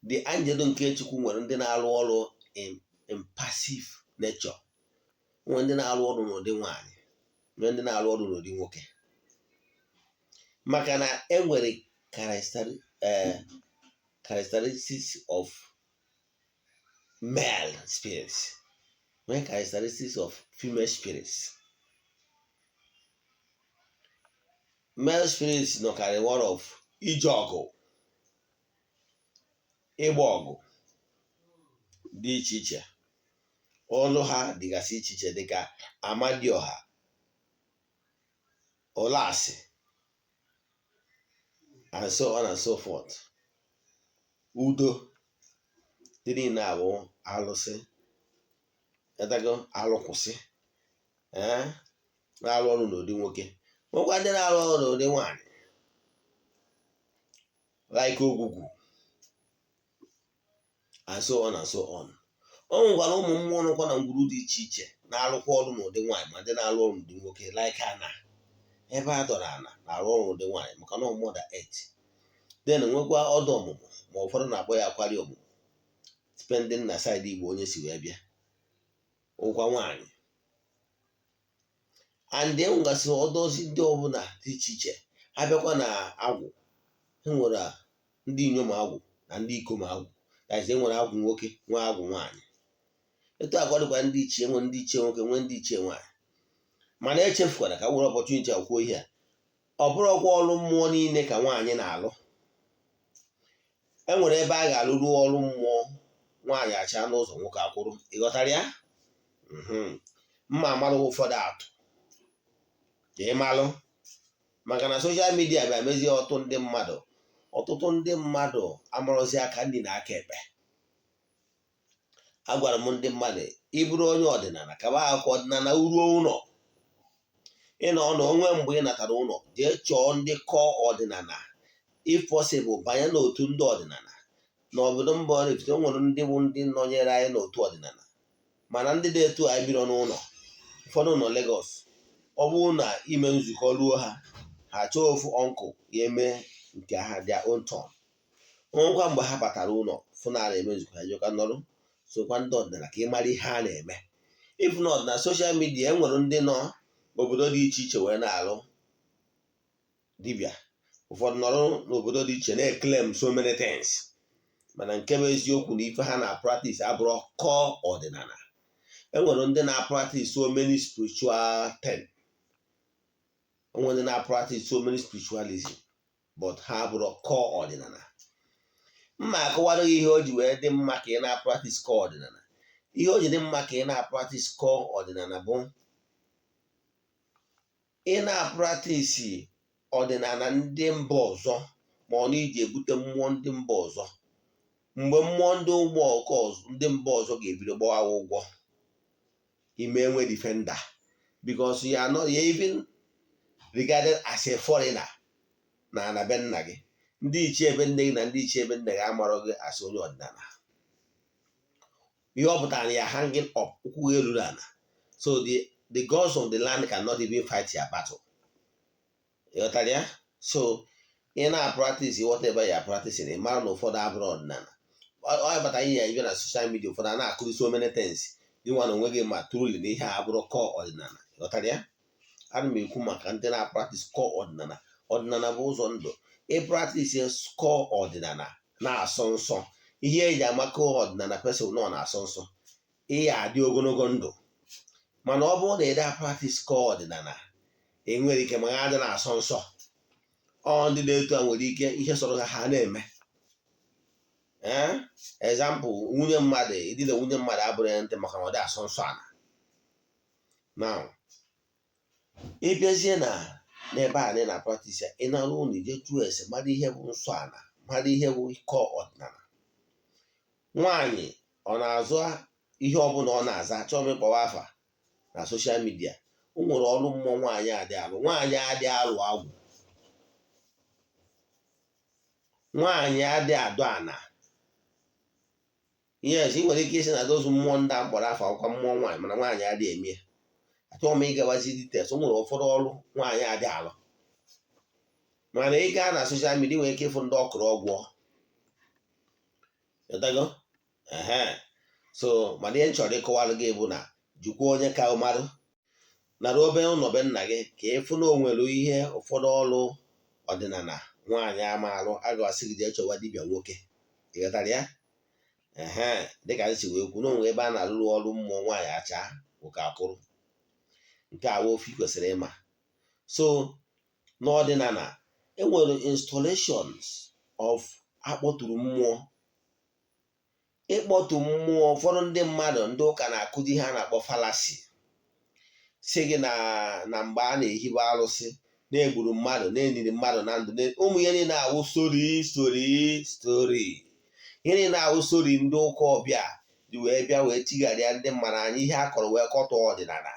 the angel nke Chukwu nwere ndị na-arụ ọrụ in passive nature, nwere ndị na-arụ ọrụ n'ụdị nwaanyị, nwere ndị na-arụ ọrụ n'ụdị nwoke, maka na e nwere characteristics of male spirits, nwee characteristics of female spirits. Male spirits nọkarị one of ije ọgụ, ịgba ọgụ dị iche iche. Ọlụ ha dịgasị iche iche, dịka Amadioha, Ụlasị, and so on and so forth. Udo dị niile abụ alụsị etago alụkwụsị ee na-arụ ọrụ n'ụdị nwoke, nwekwa ndị na-arụ ọrụ n'ụdị nwaanyị, like Ogwugwu, and so on and so on. O nwekwara ụmụ mmụọ nọkwa na ngwuru dị iche iche na-arụkwa ọrụ n'ụdị nwaanyị, ma ndị na-arụ ọrụ n'ụdị nwoke, like ana ebe a dọrọ ana na-arụ ọrụ n'ụdị nwaanyị, maka na mother earth. Then nwekwa ọdụ ọmụmụ, ma ụfọdụ na-akpọ ya akwari ọmụmụ, depending na side Igbo onye si wee bịa, ụkwa nwaanyị. And e nwegasịrị ọdọzi ndị ọbụla dị iche iche. Abịakwa na agwụ, e nwere ndị inyom agwụ na ndị ikom agwụ. That is, e nwere agwụ nwoke, nwee agwụ nwaanyị. Etu a ka ọ dịkwa ndị ichie, nwee ndị ichie nwoke, nwee ndị ichie nwaanyị. Mana echefukwara ka nwere opportunity akwuo ihe a. Ọ bụrụkwa ọrụ mmụọ niile ka nwaanyị na-alụ. E nwere ebe a ga-alụrụ ọrụ mmụọ, nwaanyị acha n'ụzọ, nwoke akwụrụ. Ị ghọtara ya? Mma amalụ ụfọdụ atụ ka ị malụ, maka na social media bịa mezie ọtụtụ ndị mmadụ amarụzi aka nri na aka ekpe. Agwara m ndị mmadụ, ịbụrụ onye ọdịnala, kaba akụkọ ọdịnala ruo ụlọ ịnọ na onwe. Mgbe ị natara ụlọ, jee chọọ ndị kọọ ọdịnala. If possible, banye n'otu ndị ọdịnala. N'obodo mba Oraifite, o nwere ndị bụ ndị nọnyere anyị n'otu ọdịnala, mana ndị dị etu anyị biro n'ụlọ, ụfọdụ nọ Lagos. Ọ bụrụ na ime nzukọ ruo, ha ha chọọ ofu uncle ya eme nke ha, their own turn. Onwekwa mgbe ha batara ụlọ fụ na eme nzukọ, ha jekwa nọrọ sokwa ndị ọdịnala ka ị mara ihe a na-eme. If not, na social media, e nwere ndị nọ obodo dị iche iche wee na-alụ dibịa. Ụfọdụ nọrọ n'obodo dị iche na-eclaim so many things, mana nke bụ eziokwu na ife ha na-practice abụrụ kọọ ọdịnala. E nwere ndị na-practice so many spiritual thing, enwere ndị na-practice so many spiritualism, but ha abụrụ kọọ ọdịnala. Mma akọwara gị ihe o ji wee dị mma ka ị na-practice kọọ ọdịnala. Ihe o ji dị mma ka ị na-practice kọọ ọdịnala bụ ị na-practice ọdịnala ndị mba ọzọ, ma ọ na iji ebute mmụọ ndị mba ọzọ. Mgbe mmụọ ndị ụgbọ ọkọ ndị mba ọzọ ga-ebido gbawa ụgwọ, ime enwe defender, because you are not, you even regarded as a foreigner na ana be nna gị. Ndị ichie ebe nne gị na ndị ichie ebe nna gị amarọ gị as onye ọdịnala. Ihe ọ pụtara na ya hanging up, ụkwụ gị eruru ala. So the gods of the land cannot even fight your battle. Ịghọtara ya? So ị na-practice whatever you are practicing, ị mara na ụfọdụ abụrụ ọdịnala. Ọ bata ihe ya ibe na social media, ụfọdụ a na-akụzi so many things. Gị nwa na onwe gị ma truly na ihe a abụrụ core ọdịnala. Ghọtara ya? Ana m ekwu maka ndị na-apractice core ọdịnala. Ọdịnala bụ ụzọ ndụ. Ịpractice core ọdịnala na-asọ nsọ, ihe eji amaka ọdịnala person nọ na-asọ nsọ, ihe adị ogologo ndụ. Mana ọ bụrụ na ị da practice core ọdịnala, enwere ike ma ha adị na-asọ nsọ. Ọ ndị na-eto a nwere ike ihe sọrọ ha, ha na-eme. Ee, example, nwunye mmadụ, idina nwunye mmadụ abụrụ ya ntị maka na ọ dị asọ nsọ ala. Now, ịbịazie na n'ebe a na practice ya, ị nara ụlọ, ije jụọ ese, mara ihe bụ nsọ ala, mara ihe bụ ike ọdịnala. Nwaanyị ọ na-azụ ihe ọbụla ọ na-aza, chọọ m ịkpọwa afa na social media, o nwere ọrụ mmụọ nwaanyị adị alụ. Nwaanyị adị alụ agwụ, nwaanyị adị adụ ana. Yes, ị nwere ike isi na dozu mmụọ ndị a mkpọrọ afọ akwụkwọ mmụọ nwaanyị, mana nwaanyị adị eme ya. Achọghị m ịgawazi details. O nwere ụfọdụ ọrụ nwaanyị adị alụ, mana ị gaa na social media, nwere ike ịfụ ndị ọkụrụ ọgwụ ịdago. Ehe, so mana ihe m chọrọ ịkọwara gị bụ na jikwa onye ka mmadụ nara obe ụlọ be nna gị ka ịfụ na o nwere ihe ụfọdụ ọrụ ọdịnala nwaanyị ama alụ, a ga-asị gị jee chọwa dibịa nwoke. Ị ghọtara ya? Ehe, dịka anyị si wee kwu na onwe ebe a na-alụrụ ọrụ mmụọ, nwaanyị acha, nwoke akwụrụ. Nke a ofe ị kwesịrị ịma. So n'ọdịnala, enwere installations of akpọtụrụ mmụọ, ịkpọtụ mmụọ. Ụfọdụ ndị mmadụ, ndị ụka na-akụzi ihe a na-akpọ fallacy, si gị na mgbe a na-ehibe arụsị, na-egburu mmadụ, na-eniri mmadụ na ndụ. Ụmụ ihe niile awụ story, story, story. Ihe niile awụ story ndị ụka ọbịa ji wee bịa wee tigharịa ndị mmadụ anya, ihe a kọrọ wee kọtọ ọdịnala,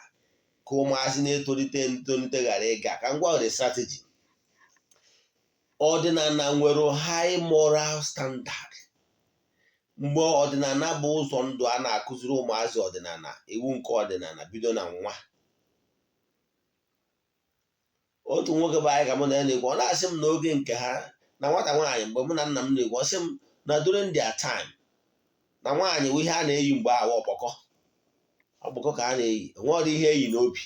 ka ụmụazị na-etolite etolite ghara ịga ka ngwa the strategy. Ọdịnala nwere high moral standard. Mgbe ọdịnala bụ ụzọ ndụ, a na-akụziri ụmụazị ọdịnala, iwu nke ọdịnala bido na nwa. Otu nwoke bụ anyị ka mụ na ya na-ekwu, ọ na-asị m na oge nke ha na nwata nwaanyị, mgbe mụ na nna m na-ekwu, ọ sị m na during their time, na nwaanyị bụ ihe a na-eyi mgbe awa ọkpọkọ ọkpọkọ ka a na-eyi, enweghị ihe eyi n'obi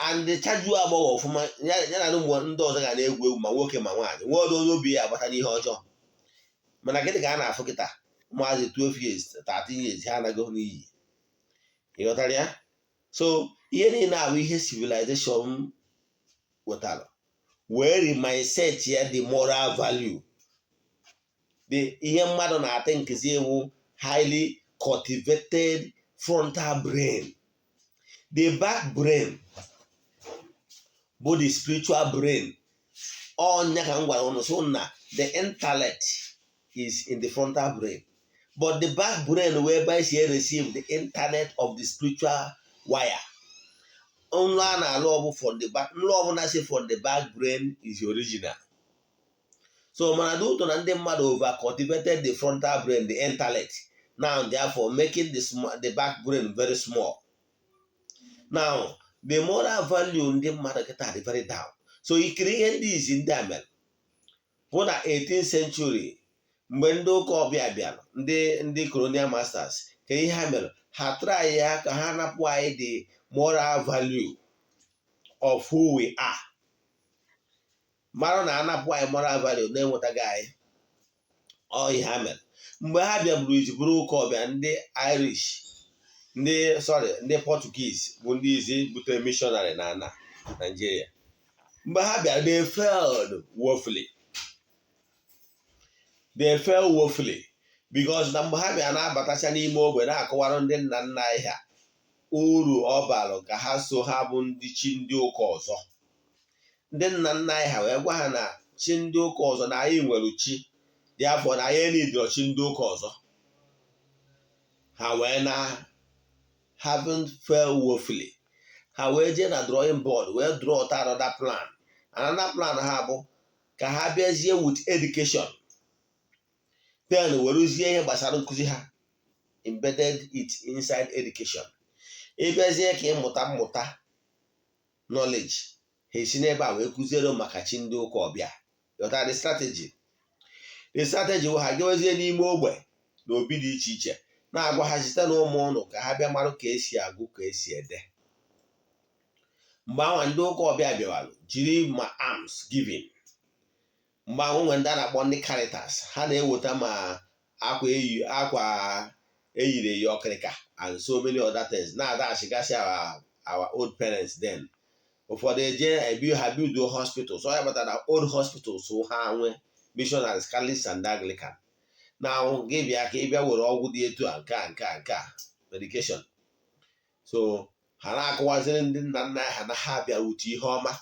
and chajuo agbọghọ ọfụma ya na ụmụ ndị ọzọ ga na-egwu egwu, ma nwoke ma nwaanyị, nwee ọdụ onye obi ya agbata n'ihe ọjọọ. Mana gịnị ka a na-afụ kịta? Ụmụazị 12 years, 13 years, ha anago n'iyi. Ịghọtara ya? So ihe niile abụ ihe civilization wetara wee remindset ya the moral value, the ihe mmadụ na-ata nkezi ewu, highly cultivated frontal brain. The back brain bụ the spiritual brain. Ọnya ka m gwara ụnụ so na the intellect is in the frontal brain, but the back brain whereby esi receive the internet of the spiritual wire. Nlọ a na-alụ ọbụ from the back, nlọ ọbụla si from the back brain is original. So mana dị ụtọ na ndị mmadụ over cultivated the frontal brain, the intellect, now therefore making the back brain very small. Now the moral value ndị mmadụ kịta dị very down. So ikiri ihe ndị izi ndị a mere bụ na 18th century, mgbe ndị ụka ọbịa bịara, ndị colonial masters, ka ihe ha mere, ha try ya ka ha napụ anyị the moral value of who we are. Mara na anapụ anyị moral value na-enwetaghị anyị. Ọ ihe ha mere mgbe ha bịaburu izi bụrụ ụka ọbịa, ndị Irish, ndị, sorry, ndị Portuguese bụ ndị izi butere missionary na ana Nigeria. Mgbe ha bịara, they failed woefully. They failed woefully because na mgbe ha bịara na-abatacha n'ime ogbe, na-akọwara ndị nna nna anyị ha uru ọ bara ka ha so ha bụ ndị chi ndị ụka ọzọ. Ndị nna nna anyị ha wee gwa ha na chi ndị ụka ọzọ, na anyị nwere chi dị afọ, na anyị enidiro chi ndị ụka ọzọ. Ha wee na having failed woefully, ha wee jee na drawing board wee draw another plan. Another plan ha bụ ka ha bịazie with education, then werezie ihe gbasara nkụzi ha embedded it inside education. Ịbịazie ka ịmụta mmụta knowledge, ha esi n'ebe a wee kụziere maka chi ndị ụka ọbịa. Ghọtara the strategy? The strategy bụ ha gawezie n'ime ogbe na obi dị iche iche Na-agwa ha site na ụmụ ụnụ ka ha bịa marụ ka esi agụ, ka esi ede. Mgbe ahụ ndị ụka ọbịa bịawalụ jiri ma alms giving. Mgbe ahụ nwere ndị a na-akpọ ndị Caritas, ha na-eweta ma akwa eyi, akwa eyiri eyi, ọkịrịka and so many other things na-adaghachigasị our old parents. Then ụfọdụ eje ebi ha build hospitals. Ọ ya kpatara na old hospitals ha nwe missionaries, Catholics and Anglican, na gị bịa ka ị bịa were ọgwụ dị etu a, nke a, nke a, nke a, medication. So ha na-akọwaziri ndị nna nna ha na ha bịara uche ihe ọma.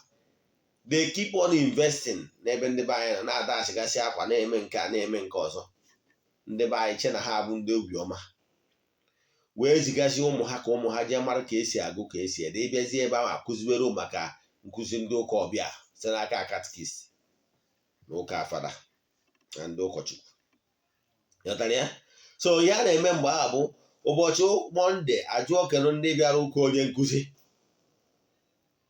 They keep on investing n'ebe ndị be anyị nọ, na-adaghachigasị akwa, na-eme nke a, na-eme nke ọzọ. Ndị be anyị che na ha bụ ndị obiọma, wee zigazi ụmụ ha ka ụmụ ha jee mara ka esi agụ, ka esi ede. Ịbịazie ebe ahụ, akụziwere maka nkụzi ndị ụka ọbịa site n'aka catechist na ụka fada na ndị ụkọchukwu. Ghọtara ya? So ihe a na-eme mgbe ahụ bụ ụbọchị Monday, ajụọ kedu ndị bịara ụka, onye nkụzi.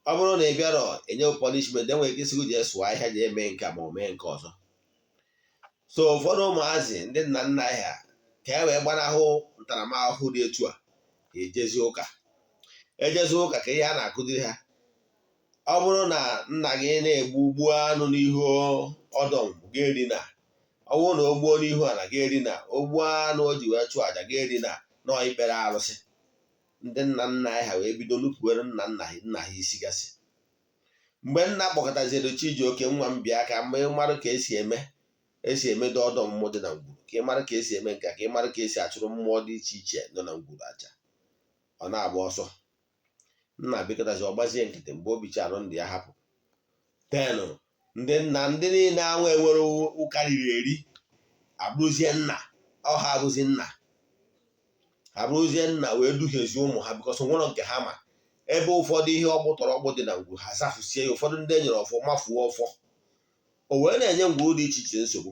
Ọ bụrụ na ị bịara, enye punishment. Enwere ike isi gị jee sụọ ahịa, jee mee nke ma ọ mee nke ọzọ. So ụfọdụ ụmụazị ndị nna nna ha, ka e wee gbanahụ ntaramahụhụ dị etu a, ejezi ụka. Ejezi ụka, ka ihe a na-akụziri ha, ọ bụrụ na nna gị na-egbu gbuo anụ n'ihu ọdọm, ga-eri na ọ bụrụ na o gbuo n'ihu ala, ga-eri na o gbuo anụ o ji wee chụọ àjà, ga-eri na nọọ ikpere arụsị. Ndị nna nna anyị ha wee bido nupụwere nna nna nna ha isi gasị. Mgbe nna kpọkọtaziri Chijioke, "Nwa m, bịa ka mgbe mmadụ ka esi eme, esi emedo ọdọ mmụọ dị na ngwuru, ka ị mara ka esi eme nke, ka ị mara ka esi achụrụ mmụọ dị iche iche nọ na ngwuru aja." Ọ na-agba ọsọ. Nna bikọtazi, ọ gbazie nkịtị. Mgbe obi arụ ndị ya hapụ tenụ, ndị nna, ndị niile anwụ enwere ụka riri eri, abụrụzie nna ọha, abụzi nna, abụrụzie nna, wee duhiezie ụmụ ha, because nwere nke ha ma ebe ụfọdụ ihe ọkpụ tọrọ ọkpụ dị na ngwuru, ha zafụsie ya. Ụfọdụ ndị e nyere ọfọ mafuo ọfọ, o wee na-enye ngwuru dị iche iche nsogbu,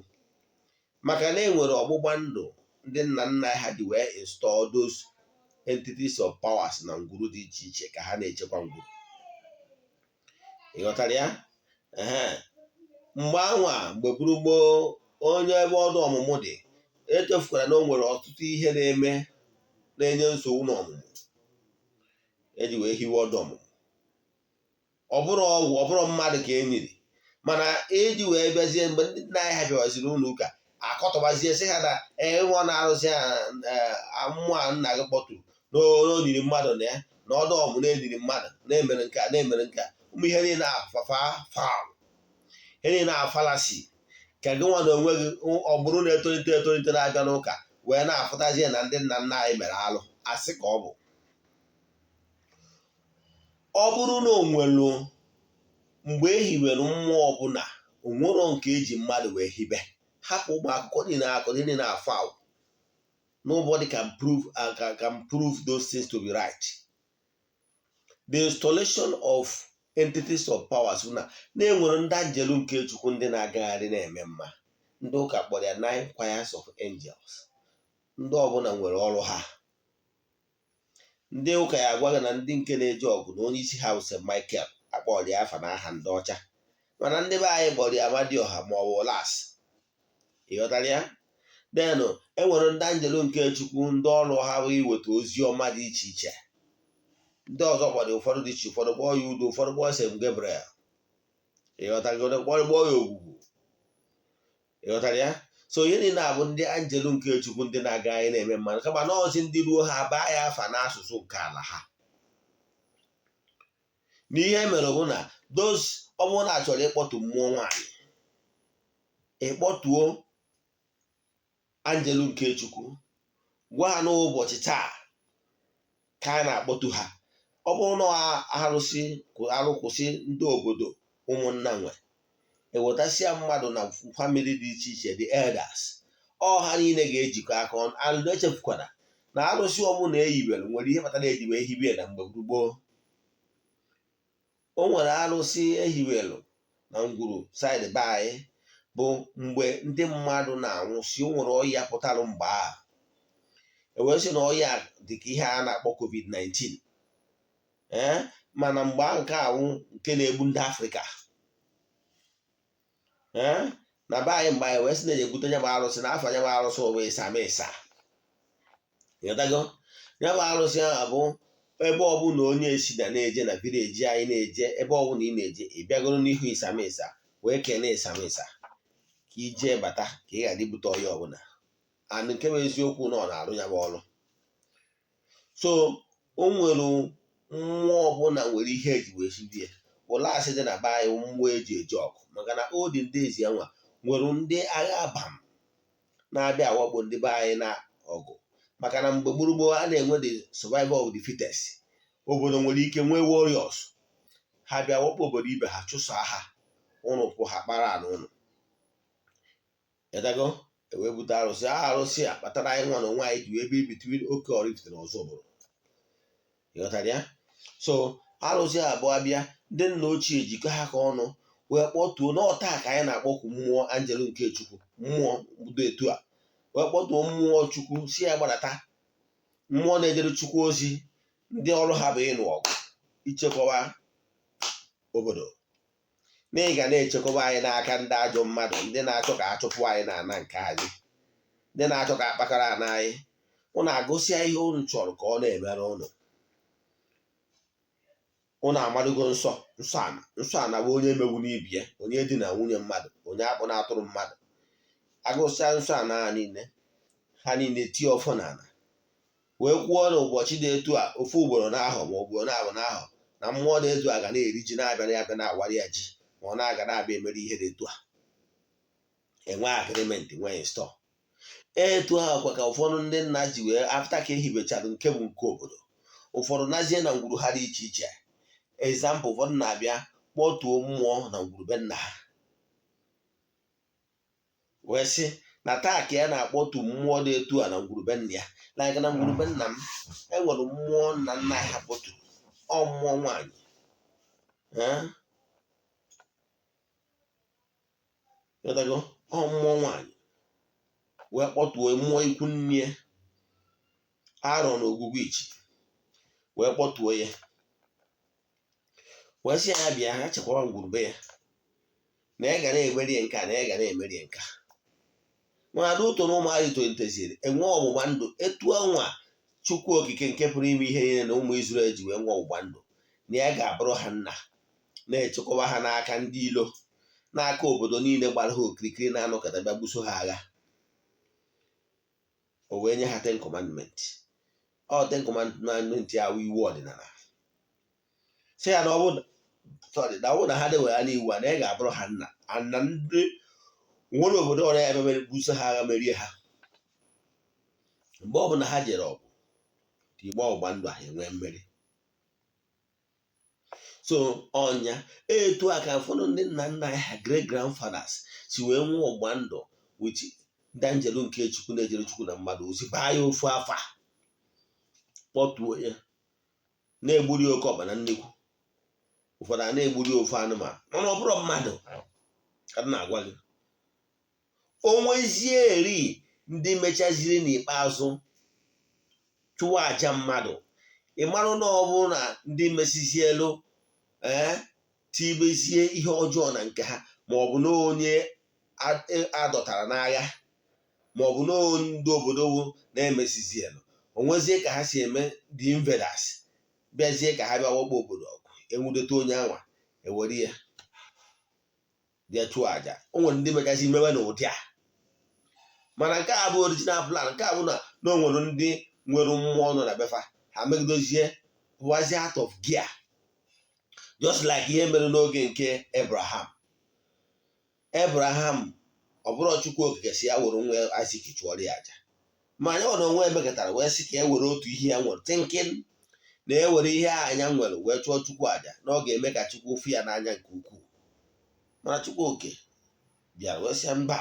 maka na e nwere ọgbụgba ndụ ndị nna nna ha ji wee install those entities of powers na ngwuru dị iche iche ka ha na-echekwa ngwuru. Ị ghọtara ya? Ee. Mgbe anwa, mgbe gboo, onye ebe ọdụ ọmụmụ dị, echefukwara na o nwere ọtụtụ ihe na-eme na-enye nsogbu n'ọmụmụ eji wee hiwe ọdụ ọmụmụ. Ọ bụrụ ọgwụ, ọ bụrụ mmadụ ka e nyiri, mana iji wee bịazie mgbe ndị nna anyị ha bịawaziri ụlọ ụka, akọtọbazie sị ha na enwe na-arụzi mmụọ a nna gị kpọtụrụ na o mmadụ na ya na ọdụ ọmụ na-eniri mmadụ, na-emere nke a, na-emere nke a. Ụmụ ihe niile afafa faul, ihe niile a fallacy, ka gị nwa na onwe gị, ọ bụrụ na-etolite etolite na-abịa n'ụka, wee na-afụtazie na ndị nna nna anyị mere alụ. Asị ka ọ bụ, ọ bụrụ na o nwere mgbe e hiwere mmụọ ọbụla, onwero nke eji mmadụ wee hibe. Hapụ ụmụ akụkọ niile, akụ niile na-afụ awụ. Nobody can prove those things to be right. The installation of entities of powers na na-enwere ndị anjelu nke Chukwu, ndị na-agagharị na-eme mma. Ndị ụka kpọrọ ya nine choirs of angels. Ndị ọbụla nwere ọrụ ha. Ndị ụka ya agwa gị na ndị nke na-eje ọgụ na onye isi ha bụ St. Michael, akpọrọ ya afa n'aha ndị ọcha, mana ndị be anyị kpọrọ ya Amadioha ma ọ bụ Las. Ịghọtara ya? Denụ, enwere ndị anjelu nke Chukwu, ndị ọrụ ha bụ iweta ozi ọma dị iche iche. Ndị ọzọ kpọrọ ụfọdụ dị iche, ụfọdụ kpọọ ya udo, ụfọdụ kpọọ St. Gabriel. Ịghọtara? Kpọọ ya ogwugwu. Ịghọtara ya? So ihe niile abụ ndị anjelu nke Chukwu, ndị na-aga anyị na-eme mmadụ, kama na ọzi ndị ruo ha baa ya afa n'asụsụ nke ala ha. N'ihe mere bụ na those, ọ bụrụ na achọrọ ịkpọtu mmụọ nwaanyị, ịkpọtuo anjelu nke Chukwu, gwa ha n'ụbọchị taa ka a na-akpọtu ha. Ọ bụrụ na arụsị arụ kwụsị, ndị obodo, ụmụnna nwe ewetasịa mmadụ na family dị iche iche, the elders, ọ ha niile ga-ejikọ aka ọnụ. Alụ echefukwana na arụsị ọbụla eyiwere nwere ihe kpatara eji wee hibe na mgbe gboo. O nwere arụsị ehiwelu na ngwuru side be anyị, bụ mgbe ndị mmadụ na-anwụsị. O nwere ọya pụtara mgbe ahụ, ewee sị na ọya dịka ihe a na-akpọ COVID-19, ee, mana mgbe ahụ nke awụ nke na-egbu ndị Afrịka, ee, na be anyị mgbe anyị wee sị na ebute nya bụ arụsị na afọ nya bụ arụsị ụwa ịsa ma ịsa. Ịghọtago? Ya bụ arụsị ahụ bụ ebe ọbụla onye esida na-eje na village anyị na-eje, ebe ọbụla ị na-eje, ị bịagoro n'ihu Isamisa wee kene Isamisa ka ijee bata, ka ị ghara ibute ọya ọbụla. And nke bụ eziokwu na ọ na-arụ ya bụ ọrụ. So o nwere mmụọ ọbụla nwere ihe eji wee chibie ụlọ asị dị na be anyị, mmụọ eji eje ọgụ, maka na olden days ya nwa nwere ndị agha abam na-abịa awakpo ndị be anyị na ọgụ, maka na mgbe gburugburu a na-enwe the survival of the fittest. Obodo nwere ike nwee warriors, ha bịa wakpo obodo ibe ha, chụsaa ha, ụnụ pụ, ha kpara ala ụnụ ịdago, ewee bute arụsị. Arụsị a kpatara anyị nwa na onwe anyị ji wee biri between Oke Oraifite na Ọzụbụlụ. Ịghọtara ya? So arụsị abụọ bịa, ndị nna ochie jikọ ha ka ọnụ wee kpọtuo n'ọta ka anyị na-akpọku mmụọ anjelu nke Chukwu, mmụọ dị etu a, wee kpọtuo mmụọ Chukwu, si ya gbadata, mmụọ na-ejere Chukwu ozi, ndị ọrụ ha bụ ịnụ ọgụ, ichekwaba obodo, na ị ga na-echekwaba anyị n'aka ndị ajọ mmadụ, ndị na-achọ ka a chụpụ anyị n'ala nke anyị, ndị na-achọ ka akpakọrọ ana anyị. Ụnụ agụsịa ihe unu chọrọ ka ọ na-emere ụnụ. Ụnụ amadugo nsọ nsọ ana. Nsọ ana bụ onye emegbu n'ibi ya, onye dị na nwunye mmadụ, onye akpụ na-atụrụ mmadụ. Agụsịa nsọ ana ha niile, ha niile tie ọfọ n'ala wee kwuo na ụbọchị dị etu a, ofu ugboro n'ahọ ma ugboro na-abụ n'ahọ, na mmụọ dị etu a ga na-eri ji, na-abịa na-abịa na-awara ya ji, ma ọ na-aga na-abịa emere ihe dị etu a. Enwe agreement, nwee install. Etu ahụ kwa ka ụfọdụ ndị nna ji wee, after ka ehibechara nke bụ nke obodo, ụfọdụ nazie na ngwuru ha dị iche iche. Example, ụfọdụ na-abịa kpọtuo mmụọ na ngwurube nna ha wee sị na taa ka ya na-akpọtu mmụọ dị etu a na ngwurube nna ya. Like na ngwurube nna m, enwere mmụọ nna nna ha kpọturu, ọ mmụọ nwaanyị. Eh? Ịghọtago? Ọ mmụọ nwaanyị wee kpọtuo mmụọ ikwu nne ya arọ na ogwugwu ichi, wee kpọtuo ya, wee sị ya bịa ya chekwaba ngwurube ya, na ya ga na-emeri ya nke a, na ya ga na-emeri ya nke a. Mana ada ụtọ na ụmụazị toliteziri enwe ọgbụgba ndụ etu anwa Chukwu Okike nke pụrụ ime ihe niile na ụmụ Izrel ji wee nwee ọgbụgba ndụ na ya ga-abụrụ ha nna, na-echekwaba ha n'aka ndị ilo, n'aka obodo niile gbara ha okirikiri na-anọkọta bịa buso ha agha. O wee nye ha Ten Commandment. Ọ Ten Commandment ya wụ iwu ọdịnala, sị ya na ọ bụ, sorry, na ọ bụrụ na ha dewere n'iwu a, na ya ga-abụrụ ha nna, na ndị nwere obodo ọrịa ya ebe buso ha agha merie ha. Mgbe ọ bụla ha jere ọgụ igbe ọgbụgba ndụ ahụ, enwee mmeri. So ọnya etu a ka ụfọdụ ndị nna nna anyị ha, great grandfathers, si wee nwee ọgbụgba ndụ with ndị anjelu nke Chukwu na-ejere Chukwu na mmadụ ozi, baa ya ofu afa, kpọtuo ya, na-egburi oke ọkpa na nnekwu, ụfọdụ a na-egburi ofu anụmanụ, mana ọ bụrụ mmadụ ka m na-agwa gị. O nwezie eri ndị mechaziri n'ikpeazụ chụwa aja mmadụ, ị marụ na ọ bụrụ na ndị mesizielu ee tibezie ihe ọjọọ na nke ha, ma ọ bụ na onye adọtara n'agha, ma ọ bụ na ndị obodo na-emesizielu, o nwezie ka ha si eme, the invaders bịazie ka ha bịa wakpo obodo ọgụ, enwudeta onye anwa, ewere ya bịa chụọ aja. O nwere ndị megasị mewe n'ụdị a, mana nke a bụ original plan. Nke a bụ na o nwere ndị nwere mmụọ nọ na befa, ha megidozie pụwazie out of gear, just like ihe mere n'oge nke Abraham. Abraham, ọ bụrụ Chukwu Okike si ya were nwa Isaac chụọrọ ya aja, ma anya ọ na onwe emekọtara wee sị ka e were otu ihe ya nwere, thinking na ewere ihe a anya nwere wee chụọ Chukwu aja, na ọ ga-eme ka Chukwu fụ ya n'anya nke ukwuu. Mana Chukwu Oke bịara wee sị mba,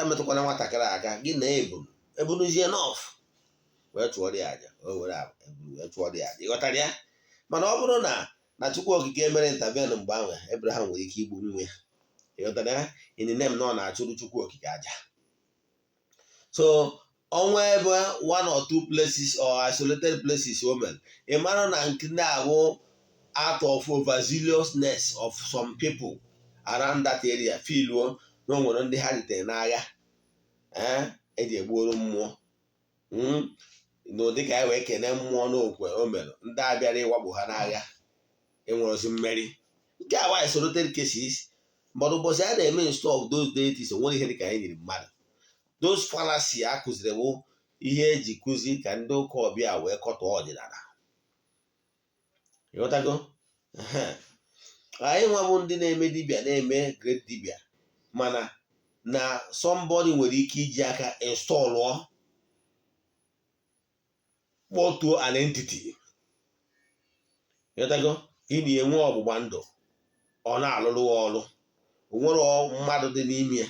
emetụkwana nwatakịrị aka gị na ebunu ebunuzie nọf wee chụọrọ ya aja. O were ebunu wee chụọrọ ya aja. Ịghọtara ya? Mana ọ bụrụ na Chukwu Okike mere intervene mgbe ahụ, Abraham nwere ike igbu nwa ya. Ịghọtara ya? In the name na ọ na-achụrụ Chukwu Okike aja. So ọnwa ebe one or two places or isolated places o mere, ị mara na nke ndị ahụ, out of overzealousness of some people around that area, filuo na o nwere ndị ha ritere n'agha, ee, eji egbuoro mmụọ. N'ụdị ka anyị wee kene mmụọ n'okwe o mere ndị a bịara ịwakpo ha n'agha enwerozi mmeri nke a nwaanyị isolated cases. But ụbọchị a na-eme install of those deities, onwere ihe dịka anyị nyere mmadụ. Those fallacy a kụziri bụ ihe eji kụzi ka ndị ụka ọbịa wee kọtọọ ọdịnala. Ịghọtago? Anyị nwa bụ ndị na-eme dibịa, na-eme great dibịa, mana na somebody nwere ike iji aka installụọ, kpọtuo an entity. Ịghọtago? Ị na-enwe ọgbụgba ndụ, ọ na-alụrụ ọrụ, onwere mmadụ dị n'ime ya.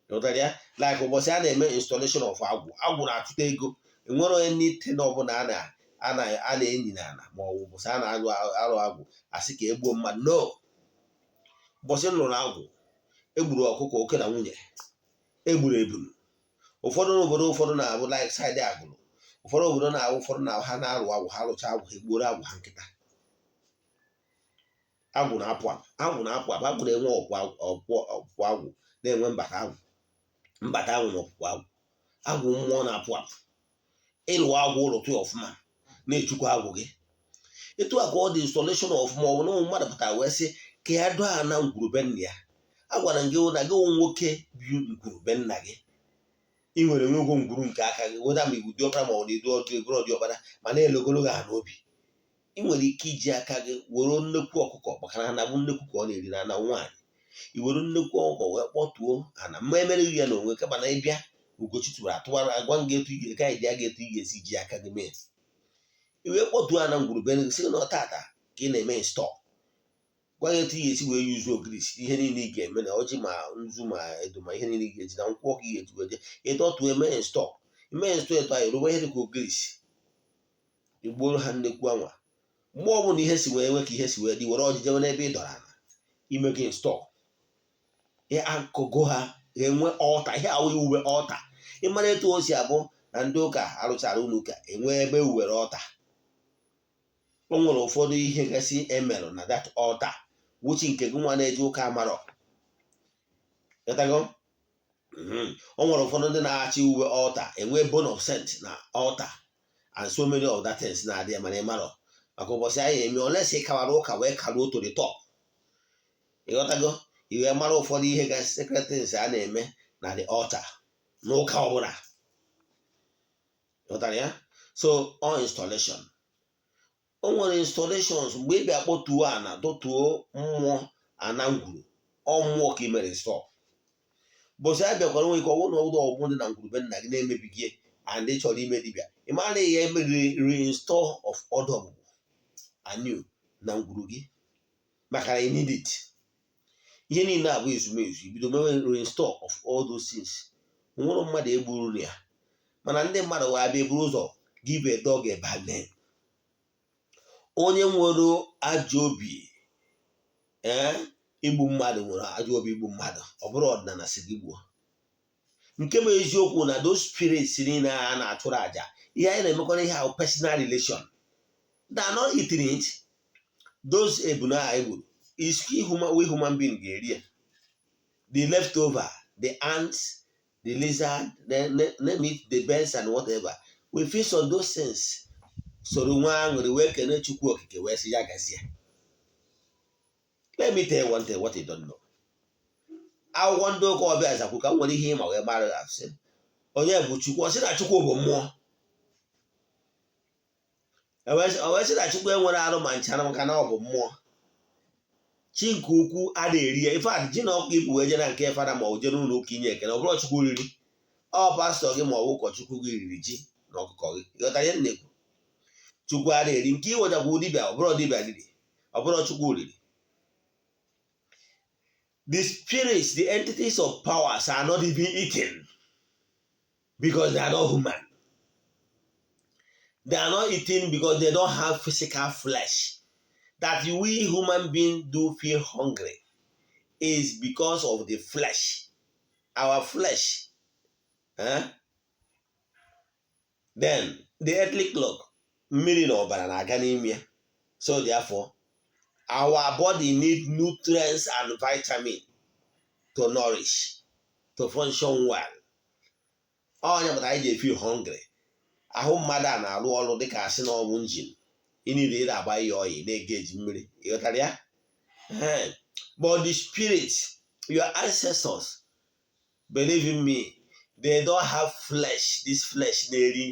Ịghọtara ya? Like ụbọchị a na-eme installation of agwụ, agwụ na-achụta ego. Enwere onye n'ite ọbụla a na-enyi n'ala, ma ọ bụ ụbọchị a na-alụ arụ agwụ asị ka egbuo mmadụ. No, ụbọchị m lụrụ agwụ, egburu ọkụkọ, oke na nwunye, egburu ebulu. Ụfọdụ n'obodo ụfọdụ na-abụ, like side Agụlụ, ụfọdụ obodo na-abụ, ụfọdụ na ha na-alụ agwụ, ha lụcha agwụ, ha egbuoro agwụ ha nkịta. Agwụ na-apụ apụ, agwụ na-apụ apụ, agwụ na-enwe ọpụpụ agwụ, na-enwe mbata agwụ, mbata agwụ na ọpụpụ agwụ. Agwụ mmụọ na-apụ apụ. Ịlụ agwụ ụlọ tụ ya ọfụma, na-echukwa agwụ gị. Etu a ka ọ dị installation of ma ọ bụ na mmadụ pụtara wee sị ka ya doo ana ngwurube nna ya. A gwara m gị na gị nwoke bi ngwurube nna gị, ị nwere nwego ngwuru nke aka gị, weda ma iwu diọkpara ma ọ na edu ọdụ eburu ọdịọkpara, ma na-elogolo gị ha n'obi. Ị nwere ike iji aka gị were nnekwu ọkụkọ, maka na na bụ nnekwu ka ọ na-eri na ana nwaanyị. I were nnekwu ọkụkọ wee kpọtuo ana mma emereghị ya n'onwe, kama na ịbịa Ugochi tụrụ atụwara agwa m gị etu ị ga-eke anyị dị aga, etu ị ga-esi ji aka gị mee. I wee kpọtuo ana ngwurube gị, sị na tata ka ị na-eme install, gwa gị etu ị ga-esi wee yuzu ogirisi, ihe niile ị ga-eme, na ọjị, ma nzu, ma edo, ma ihe niile ị ga-eji na nkwụ ọkụ ị ga-eji wee jee ịdọtuo eme install. Ime install etu anyị ruwe ihe dịka ogirisi, igboro ha nnekwu anwa. Mgbe ọbụla ihe si wee nwe ka ihe si wee dị, were ọjị jewe n'ebe ị dọrọ ala ime gị install akụgo, ha ga-enwe altar. Ihe awụ iwube altar. Ịmara etu o si abụ na ndị ụka arụchara ụlọ ụka, enwe ebe ewuwere altar. O nwere ụfọdụ ihe gasị emerụ na that altar, wuchi nke gị nwa na-eje ụka amarọ. Ịghọtago? O nwere ụfọdụ ndị na-achị uwe altar, enwe bone of saint na altar and so many of that things na-adị ya, mana ịmarọ maka ụbọchị anyị eme olesi ịkawara ụka wee karuo to the top. Ịghọtago? I wee mara ụfọdụ ihe gasị, secret things a na-eme na the altar n'ụka ọbụla. Ịghọtara ya? So all installation, o nwere installations mgbe ị bịa kpọtuo ana, dọtuo mmụọ ana ngwuru, ọ mmụọ ka ị mere install. Bụsị a bịakwara nwe ike ọwụ na ụdọ ọgbụ dị na ngwurube nna gị na-emebigie and ị chọrọ ime dibịa, ị mara na ihe emeriri reinstall of ọdụ ọgbụgbụ anew na ngwuru gị, maka na you need it. Ihe niile abụ ezumezu ibido mewe reinstall of all those things. Nwere mmadụ egburu ya, mana ndị mmadụ wee abịa eburu ụzọ give a dog a bad name. Onye nwere ajọ obi ee igbu mmadụ nwere ajọ obi igbu mmadụ, ọ bụrụ ọdịnala si gị gbuo. Nke bụ eziokwu na those spirits niile a na-achụrụ àjà, ihe anyị na-emekwana ihe ahụ personal relation. They are not eating it. Those ebunu a egburu is human, we human being ga-eri ya. The leftover, the ants, the lizard, the, name it, the birds and whatever, we feast on those things, soro nwa aṅụrị wee kene Chukwu Okike wee sị ya gazie. Let me tell you one thing what you don't know. Akwụkwọ ndị ụka ọbịa zakwu ka m nwere ihe ịma wee mara asị onye bụ Chukwu. Ọ sị na Chukwu bụ mmụọ. O wee sị na Chukwu enwere arụ ma nchara, maka na ọ bụ mmụọ. Chi nke ukwu a na-eri ya. Ife a ji na ọkụ ibu wee je na nke fada ma ọ bụ jee n'ụlọ ụka inye ekele, ọ bụrụ Chukwu riri, ọ pastọ gị ma ọ bụ ụkọchukwu gị riri ji na ọkụkọ gị. Ịghọtara ihe m na-ekwu? Chukwu a na-eri nke iwetakwu dibịa, ọ bụrụ dibịa riri, ọ bụrụ Chukwu riri. The spirits, the entities of powers are not even eaten because they are not human. They are not eating because they don't have physical flesh. That we human beings do feel hungry is because of the flesh, our flesh, eh? Then the earthly clock, mmiri na ọbara na-aga n'ime ya. So therefore our body need nutrients and vitamin to nourish, to function well. Onye pụtara anyị ji feel hungry. Ahụ mmadụ a na-arụ ọrụ dịka asị na ọ bụ engine. Ị niile ị na-agba ya oyi, na-ege eji mmiri, ịghọtara ya? But the spirit, your ancestors, believe in me, they don't have flesh. This flesh na-eri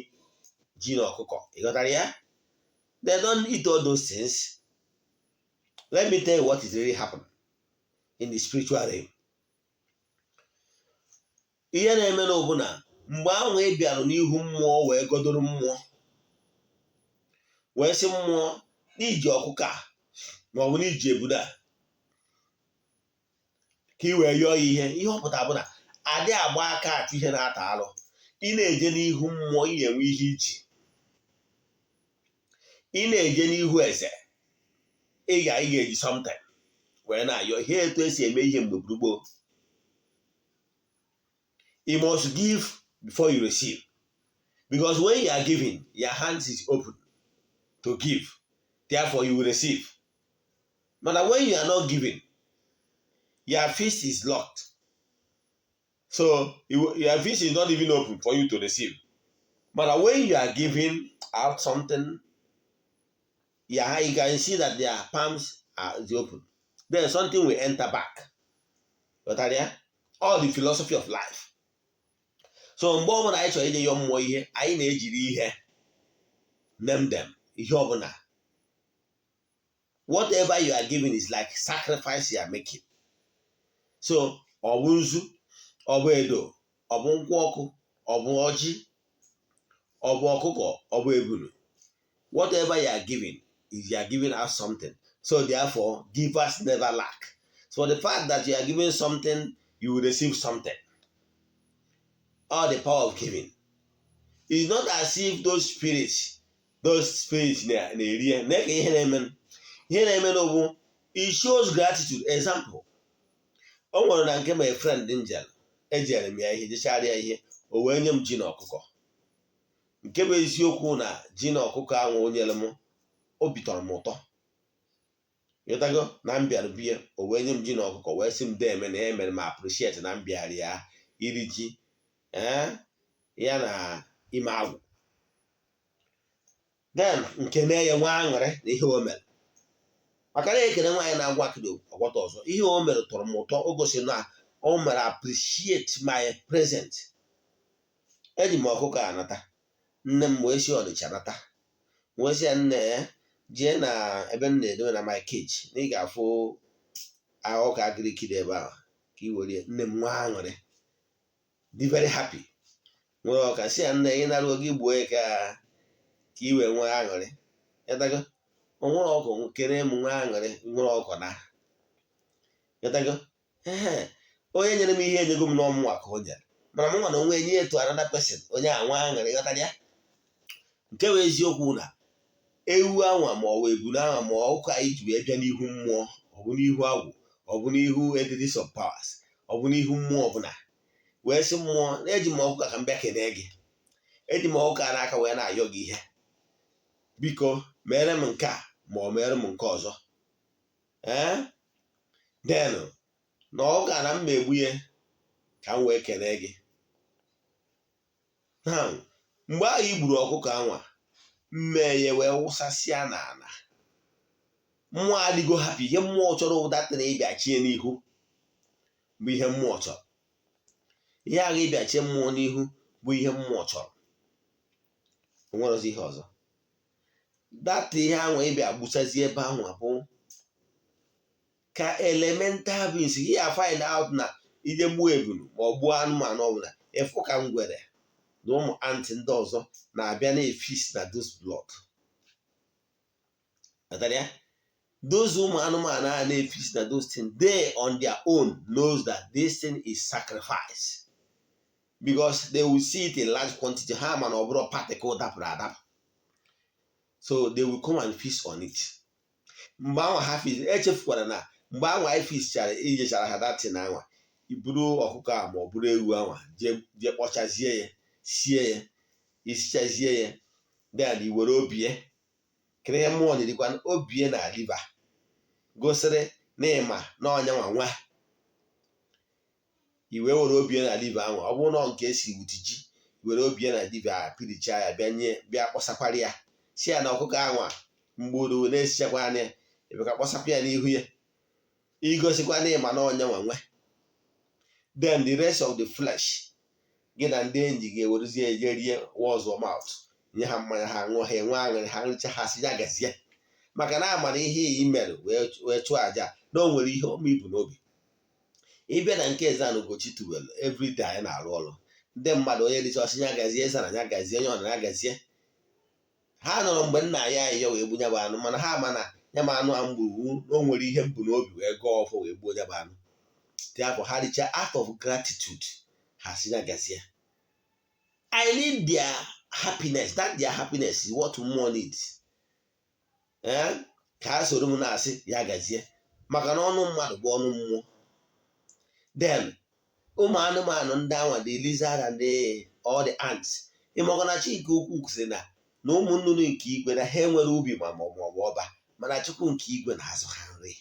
ji na ọkụkọ, ịghọtara ya? They don't eat all those things. Let me tell you what is really happening in the spiritual realm. Ihe na-eme n'obu na mgbe ahụ ị bịara n'ihu mmụọ wee godoro mmụọ wee sị mmụọ n'iji ọkụkọ a maọbụ n'iji ebudo a ka ị wee yọọ ya ihe, ihe ọ pụtara bụ na adị agba aka achụ ihe na-ata alụ. Ị na-eje n'ihu mmụọ, ị ga-enwe ihe iji. Ị na-eje n'ihu eze, ị ga-eji something wee na-ayọ ihe. Etu esi eme ihe mgbe gburugburu, you must give before you receive, because when you are giving, your hands is open to give, therefore you will receive. But when you are not giving, your fist is locked, so your fist is not even open for you to receive. But when you are giving out something, yeah, you can see that their palms are open, then something will enter back. Ghọtara ya? All the philosophy of life. So mgbe ọbụla anyị chọrọ ije yọọ mmụọ ihe, anyị na-ejiri ihe, name them, ihe ọbụla. Whatever you are giving is like sacrifice you are making. So ọ bụ nzu, ọ bụ edo, ọ bụ nkwụ ọkụ, ọ bụ ọjị, ọ bụ ọkụkọ, ọ bụ ebulu, whatever you are giving is you are giving us something. So therefore, givers never lack. So the fact that you are giving something, you will receive something. All the power of giving. It's not as if those spirits na-eri ya na ka ihe na-eme. Ihe na-eme n'ogbu, it shows gratitude. Example, o nwere na nke my friend njel, ejere m ya ihe, jechara ya ihe, o wee nye m ji na ọkụkọ. Nke bụ eziokwu na ji na ọkụkọ ahụ o nyere m, obi tọrọ m ụtọ. Ịghọtago? Na m bịara bie, o wee nye m ji na ọkụkọ, wee sị m deme na ya mere m appreciate na m bịara ya iri ji, ee, ya na ime agwụ. Then nke na ya nwe aṅụrị na ihe o mere, maka na ekele nwaanyị na-agwa akịdị ọgwọta ọzọ. Ihe o mere tọrọ m ụtọ. O gosi na o mere appreciate my present. Eji m ọkụkọ anata, nne m wee si Ọnịcha nata, wee sị ya, "Nne ya, jee na ebe m na-edobe na my cage na ị ga-afụ ọka agiriki dị ebe ahụ ka ị were." Nne m nwa aṅụrị, dị very happy, nwere ọka, si ya, "Nne, ị nara oge gbuo ya ka ị wee nwee aṅụrị." Ịtago? O nwere ọkụ kere m, nwee aṅụrị, nwere ọkụ na. Ịtago? Ee, onye nyere m ihe enyego m n'ọmụnwa ka o nyere, mana m nwa na onwe enye etu another person, onye a nwe aṅụrị. Ghọtara ya? Nke bụ eziokwu na ewu anwa ma ọ bụ ebulu anwa ma ọkụkọ anyị ji wee bịa n'ihu mmụọ, ọ bụ n'ihu agwụ, ọ bụ n'ihu entities of powers, ọ bụ n'ihu mmụọ ọbụla, wee sị mmụọ na-eji m ọkụkọ ka m bịa kelee gị, eji m ọkụkọ a n'aka wee na-ayọ gị ihe, biko mere m nke a ma ọ mere m nke ọzọ, ee, then na ọ ga na mma egbu ya ka m wee kelee gị. Now, mgbe ahụ i gburu ọkụkọ anwa, mmee ya wee wụsasịa n'ala, mmụọ adịgo happy. Ihe mmụọ chọrọ ụdatịrị ịbịa chie n'ihu bụ ihe mmụọ chọrọ. Ihe agha ịbịa chie mmụọ n'ihu bụ ihe mmụọ chọrọ. O nwere ihe ọzọ data ihe anwa ịbịa gbuchazie ebe ahụ bụ ka elemental beings ya find out na ije gbuo ebulu ma ọ gbuo anụmanụ ọbụla, ịfụ ka ngwere na ụmụ ant ndị ọzọ na-abịa na-efeast na those blood. Ghọtara ya? Those ụmụ anụmanụ a na-efeast na those things, they on their own knows that this thing is sacrifice, because they will see it in large quantity. Ha ma na ọ bụrụ particle dapụrụ adapụ, so they will come and feast on it. Mgbe anwa ha feast, echefukwara na mgbe anwa anyị feastchara, ijechara ha datin anwa, iburu ọkụkọ a ma ọ bụrụ ewu anwa, jee kpọchazie ya, sie ya, isichazie ya, then i were obie kere ihe mmụọ na-erikwa, obie na liver, gosiri na ịma na ọnya nwa nwa i wee were obie na liver anwa. Ọ bụrụ na nke esiri with ji, Were obi ya na dibịa piricha ya, bịa nye, bịa kpọsakwara ya, si ya na ọkụkọ anwa mgburu na-esichakwa anya, ebe ka kpọsakwa ya n'ihu ya, igosikwa na ịma na ọnya nwa nwe. Then the rest of the flesh, gị na ndị enyi ga-ewerezie eje rie wọzọ mouth, nye ha mmanya, ha ṅụọ, ha enwe aṅụrị, ha nricha, ha si ya gazie, maka na amara ihe iyi mere wee chụọ àjà na o nwere ihe ọma ibu n'obi. Ịbịa na nke Eze-Ana Ugochi Tubelu, everyday anyị na-arụ ọrụ. Ndị mmadụ, onye richa, ọsị ya gazie, Eze-Ana ya gazie, onye ọna ya gazie. Ha nọrọ mgbe nna ya ayịyọ wee gbu ya bụ anụ, mana ha ma na ya ma anụ a m gburu, na o nwere ihe m bu n'obi wee gọọ ọfọ wee gbuo ya bụ anụ. Therefore, ha richa, out of gratitude, ha si ya gazie. I need their happiness. That their happiness is what mmụọ needs. Ee, ka ha soro m na-asị ya gazie, maka na ọnụ mmadụ bụ ọnụ mmụọ. Then ụmụ anụmanụ ndị anwa, the lizard and all the ants, ịmakwa na chi nke ukwu sị na ụmụ nnụnụ nke igwe na ha enwere ubi ma ọ bụ ọba, mana Chukwu nke igwe na-azụ ha nri.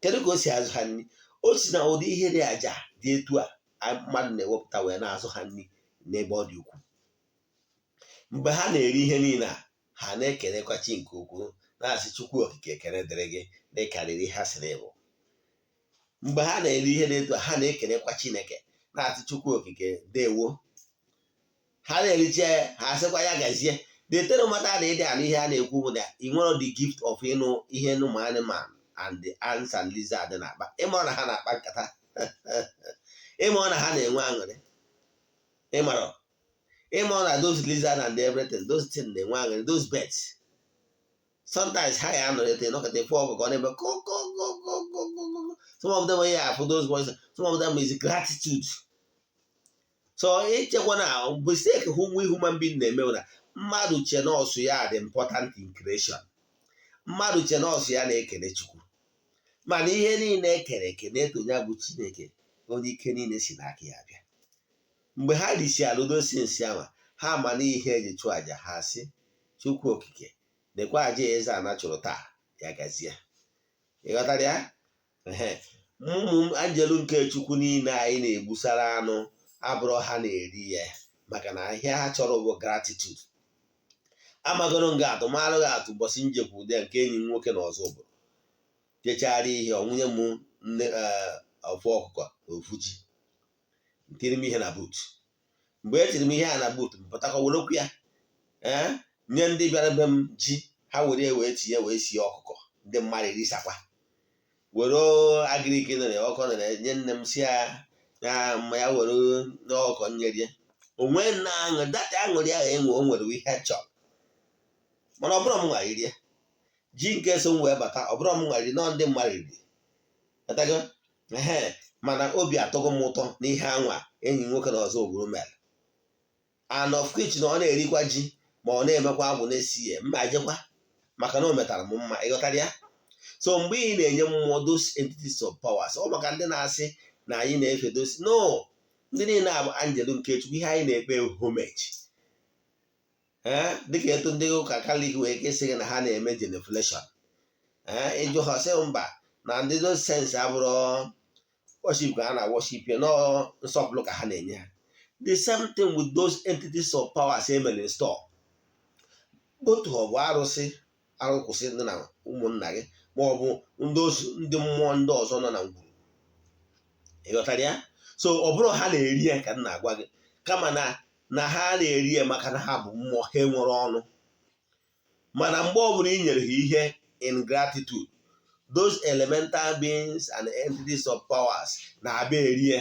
Kedu ka o si azụ ha nri? O si na ụdị ihe dị aja dị etu a mmadụ na-ewepụta wee na-azụ ha nri n'ebe ọ dị ukwuu. Mgbe ha na-eri ihe niile a, ha na-ekelekwa chi nke ukwuu, na-asị, "Chukwu Okike, ekele dịrị gị na ịkarịrị ihe ha sịrị bụ." Mgbe ha na-eri ihe dị etu a, ha na-ekelekwa Chineke, na-asị, "Chukwu Okike, dewo." Ha na-ericha ya, ha asịkwa ya gazie. The thing mata na ịdị anụ ihe a na-ekwu bụ na ị nwere the gift of ịnụ ihe ụmụ anụmanụ and the ants and lizard na-akpa. Ịmara na ha na-akpa nkata, ịmara na ha na-enwe aṅụrị, ịmara na those lizard and everything, those things na-enwe aṅụrị. Those birds, sometimes ha ya anọrịta, ịnọkọta ife ọkụkọ n'ebe ko ko ko ko ko ko ko. Some of them ya afụ those voices, some of them is gratitude. So ichekwa na mistake hụ nwa human being na-eme na mmadụ che nọọsụ ya dị important in creation, mmadụ che nọọsụ ya na-ekele Chukwu, mana ihe niile ekere eke na-eto ya bụ Chineke, onye ike niile si n'aka ya bịa. Mgbe ha risi alụdosi nsị ahụ, ha ma na ihe eji chụọ àjà, ha sị, "Chukwu Okike, lekwa àjà Eze Ana chụrụ taa, ya gazie." Ịghọtara ya? Ụmụ anjelu nke Chukwu niile anyị na-egbusara anụ abụrụ ha na-eri ya, maka na ihe ha chọrọ bụ gratitude. Amagoro nga atụ marụghị atụ. Ụbọchị njekwa ụdị nke enyi m nwoke na ọzọ obodo jechara ihe ọnwunye m nne ofu ọkụkọ na ofu ji, ntiri m ihe na boot. Mgbe e tiri m ihe a na boot, m pụtakwa werekwu ya, ee, nye ndị bịara be m ji ha were wee tinye wee sie ọkụkọ. Ndị mmadụ erisakwa, were agiriki nọ ọkọ nọ nye nne m, si ya ya ma ya were n'ọkụkọ nyerie onwe nna aṅụ data aṅụrị ahụ enwe. O nwere ihe chọrọ, mana ọ bụrụ m nwa rie ji nke so m wee bata, ọ bụrụ m nwa rie nọ, ndị mmadụ riri. Ghọtago? Ehe, mana obi atọgo m ụtọ n'ihe anwa enyi nwoke na ọzọ ogburu mere, and of which na ọ na-erikwa ji ma ọ na-emekwa agwụ na-esi ya mma jekwa, maka na o metara m mma. Ịghọtara ya? So mgbe ị na-enye mmụọ, those entities of powers, ọ maka ndị na-asị na anyị na-efe those, no, ndị niile abụ anjelu nke Chukwu. Ihe anyị na-ekpe homage, ee, dịka etu ndị ụka Katọlik wee kesị gị na ha na-eme genuflection, ee, ịjụ ha sị mba, na ndị those saints abụrụ worship ka ha na worship ya, nọọ nsọpụrụ ka ha na-enye ha. The same thing with those entities of powers emere install, otu ọ bụ arụsị arụkwụsị dị na ụmụnna gị, ma ọ bụ ndị mmụọ ndị ọzọ nọ na ngwuru. Ịghọtara ya? So ọ bụrụ ha na-eri ya ka m na-agwa gị, kama na ha na-eri ya maka na ha bụ mmụọ, ha enwere ọnụ. Mana mgbe ọbụla ị nyere ha ihe in gratitude, those elemental beings and entities of powers na-abịa erie.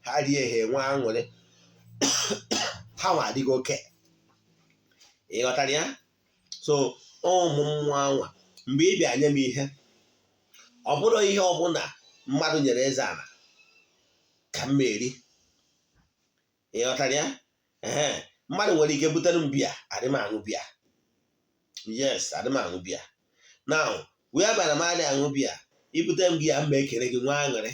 Ha rie, ha enwe aṅụrị, ha nwa adịghị oke. Ịghọtara ya? So ụmụ mmụọ anwa, mgbe ị bịa nye m ihe, ọ bụrụ ihe ọbụla mmadụ nyere Eze Ana ka m eri. Ịghọtara ya? Ee, mmadụ nwere ike butere m biya, adị m aṅụ biya. Yes, adị m aṅụ biya. Now, wee bara m adị aṅụ biya, ibute m gị ya, mma ekele gị, nwa aṅụrị.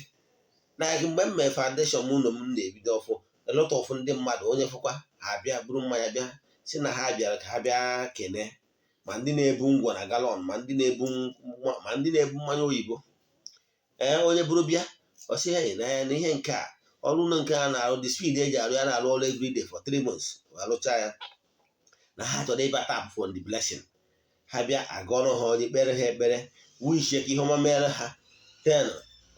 Na mgbe m mee foundation m ụlọ m na-ebido ọfụ, a lot of ndị mmadụ, onye fụkwa ha bịa buru mmanya bịa, si na ha bịara ka ha bịa kene, ma ndị na-ebu ngwọ na gallon, ma ndị na-ebu mmanya oyibo. Ee, onye buru bịa, ọ sị, "Hey, na ihe nke a Ọrụ ụlọ nke ha na-arụ, the speed eji arụ ya, na-arụ ọrụ everyday for 3 months arụcha ya, na ha chọrọ ịbịa tap for the blessing. Ha bịa, agọrọ ha ọjị, kpere ha ekpere, wishie ka ihe ọma mere ha. Then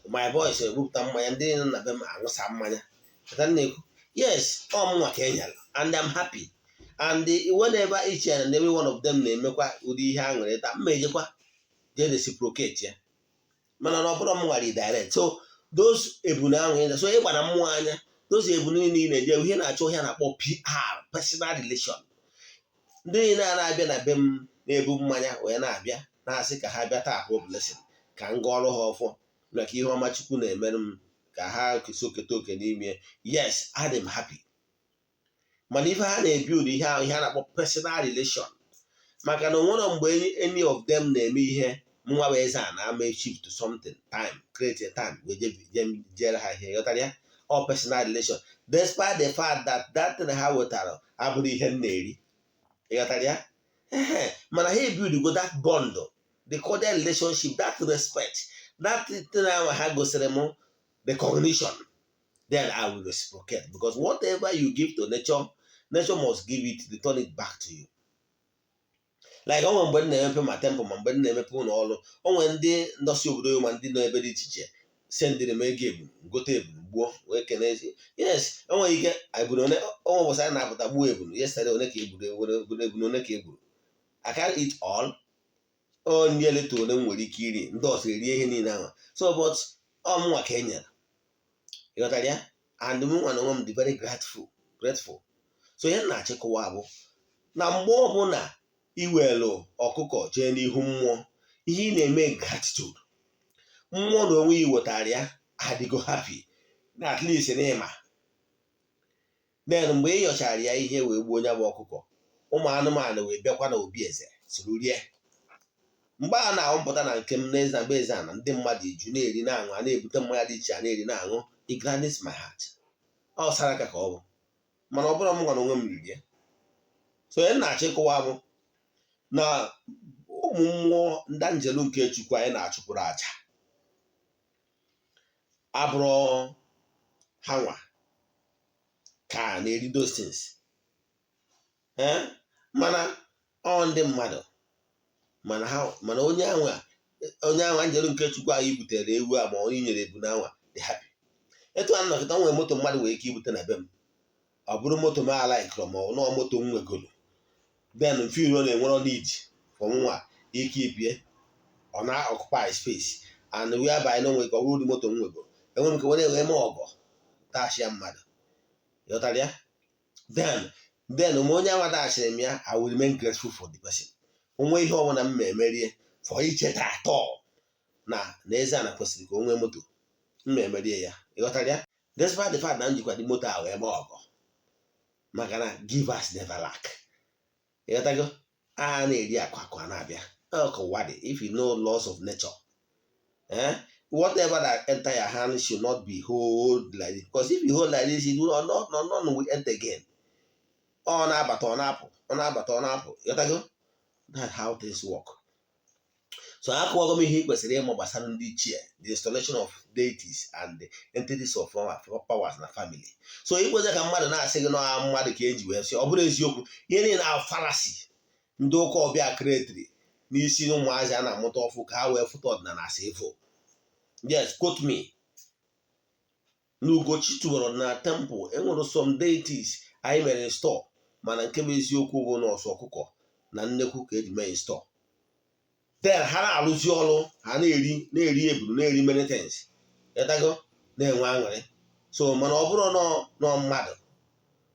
my boys ebupụta mmanya, ndị nọ na be m aṅụsa mmanya. Pụta na-ekwu, yes, ọ mụnwa ka e nyere, and I'm happy. And whenever each and every one of them na-emekwa ụdị ihe aṅụrị taa, mma ejekwa jee reciprocate ya, mana na ọ bụrụ m nwara direct. So those ebunu ahụ, so ịgbara mmụọ anya, those ebunu niile na-eje, ihe na-achọ ihe a na-akpọ PR, personal relation. Ndị niile a na-abịa na be m na-ebu mmanya wee na-abịa, na-asị ka ha bịa tap blessing, ka m gọọrọ ha ọfọ maka ihe ọma Chukwu na-emerụ m, ka ha so keta oke n'ime. Yes, adị m happy. Mana ife ha na-ebuild, ihe ahụ, ihe a na-akpọ personal relation, maka na onwere mgbe any of them na-eme ihe, nwa bụ eze a na-ama shift to something time, create a time wee jere ha ihe. Ghọtara ya? All personal relation, despite the fact that that thing ha wetara abụrụ ihe m na-eri. Ịghọtara ya? Ehe, mana ha ebuild go that bond, the cordial relationship, that respect, that thing ahụ ha gosiri m recognition, then I will reciprocate, because whatever you give to nature, nature must give it, return it back to you. Like onwe mgbe m na-emepe ma temple, ma mgbe m na-emepe ụlọ ọrụ, onwe ndị ndọsi obodo, ma ndị nọ ebe dị iche iche sendịrị m ego ebunu, gote ebunu, gbuo, wee kene. Yes, enwere ike ebunu one, onwe ụbọchị anyị na-apụta gbuo ebunu yesterday, one ka egburu ebunu, one ka egburu. I can't eat all. Onye eleta one m nwere ike iri, ndị ọzọ erie ihe niile ahụ. So but ọ mụnwa ka e nyere, ịghọtara ya? And m nwa na onwe m dị very grateful. So ihe m na-achịkọwa bụ na mgbe ọbụla iwelu ọkụkọ jee n'ihu mmụọ, ihe ị na-eme gratitude. Mmụọ na onwe ya wetara ya, adịgo happy na at least na ịma. Then mgbe ị yọchara ya ihe wee gbuo onye bụ ọkụkọ, ụmụ anụmanụ wee bịakwa na obi eze soro rie. Mgbe a na-ahụpụta na nke m n'eze na be eze a, na ndị mmadụ iju na-eri na-aṅụ, a na-ebute mmanya dị iche, a na-eri na-aṅụ, it gladdens my heart. Ọ sara aka ka ọ bụ, mana ọ bụrụ m gwara onwe m riri ya. So onye na-achọ ịkọwa bụ na ụmụ mmụọ ndị njelu nke Chukwu anyị na-achụpụrụ aja abụrụ ha nwa ka na-eri those things, mana ọ ndị mmadụ, mana ha, mana onye anwa njelu nke Chukwu anyị butere ewu a, ma onye nyere ebu na anwa dị happy. Etu a nnọkịta nwere moto mmadụ nwere ike ibute na be m, ọ bụrụ moto m alaikụrụ, ma ọ nọọ moto m nwegoro, then mfiro na-enwero need for nwa ike ibie, ọ na-occupy space, and whereby na onwe ka ọ bụrụ ụdị moto m nwegoro, enwere m nke were wee mee ọgọ dashia mmadụ. Ịghọtara ya? Then ma onye anwa dashịrị m ya, I will remain grateful for the person. Onwe ihe ọbụla m ma emerie for icheta atọ na eze a na kwesịrị ka o nwee moto, m ma emerie ya. Ịghọtara ya? Despite the fact na m jikwa dị moto a wee mee ọgọ, maka na givers never lack. Ịghọtago? A na-eri akụ, akụ a na-abịa. Ọ ka ụwa dị. If you know laws of nature, whatever that enter your hand should not be hold like this, because if you hold like this, it will not, not, none will enter again. Ọ na-abata, ọ na-apụ, ọ na-abata, ọ na-apụ. Ịghọtago? That's how things work. So akọwago m ihe ị kwesịrị ịma gbasara ndị ichie, the installation of deities and the entities of powers na family. So ikwezi ka mmadụ na-asị gị na mmadụ ka eji wee sị, ọ bụrụ eziokwu, ihe niile na fallacy ndị ụka ọbịa createri n'isi ụmụazị a na-amụta ọfụ ka ha wee fụta ọdịnala asị ịfụ. Yes, quote me, na Ugochi tubelu na temple enwere some deities anyị mere install, mana nke bụ eziokwu bụ na ọsọ ọkụkọ na nnekwu ka eji mee install. Then ha na-arụzi ọrụ ha, na-eri na-eri ebulu, na-eri many things, ịtago, na-enwe aṅụrị. So mana ọ bụrụ nọ mmadụ,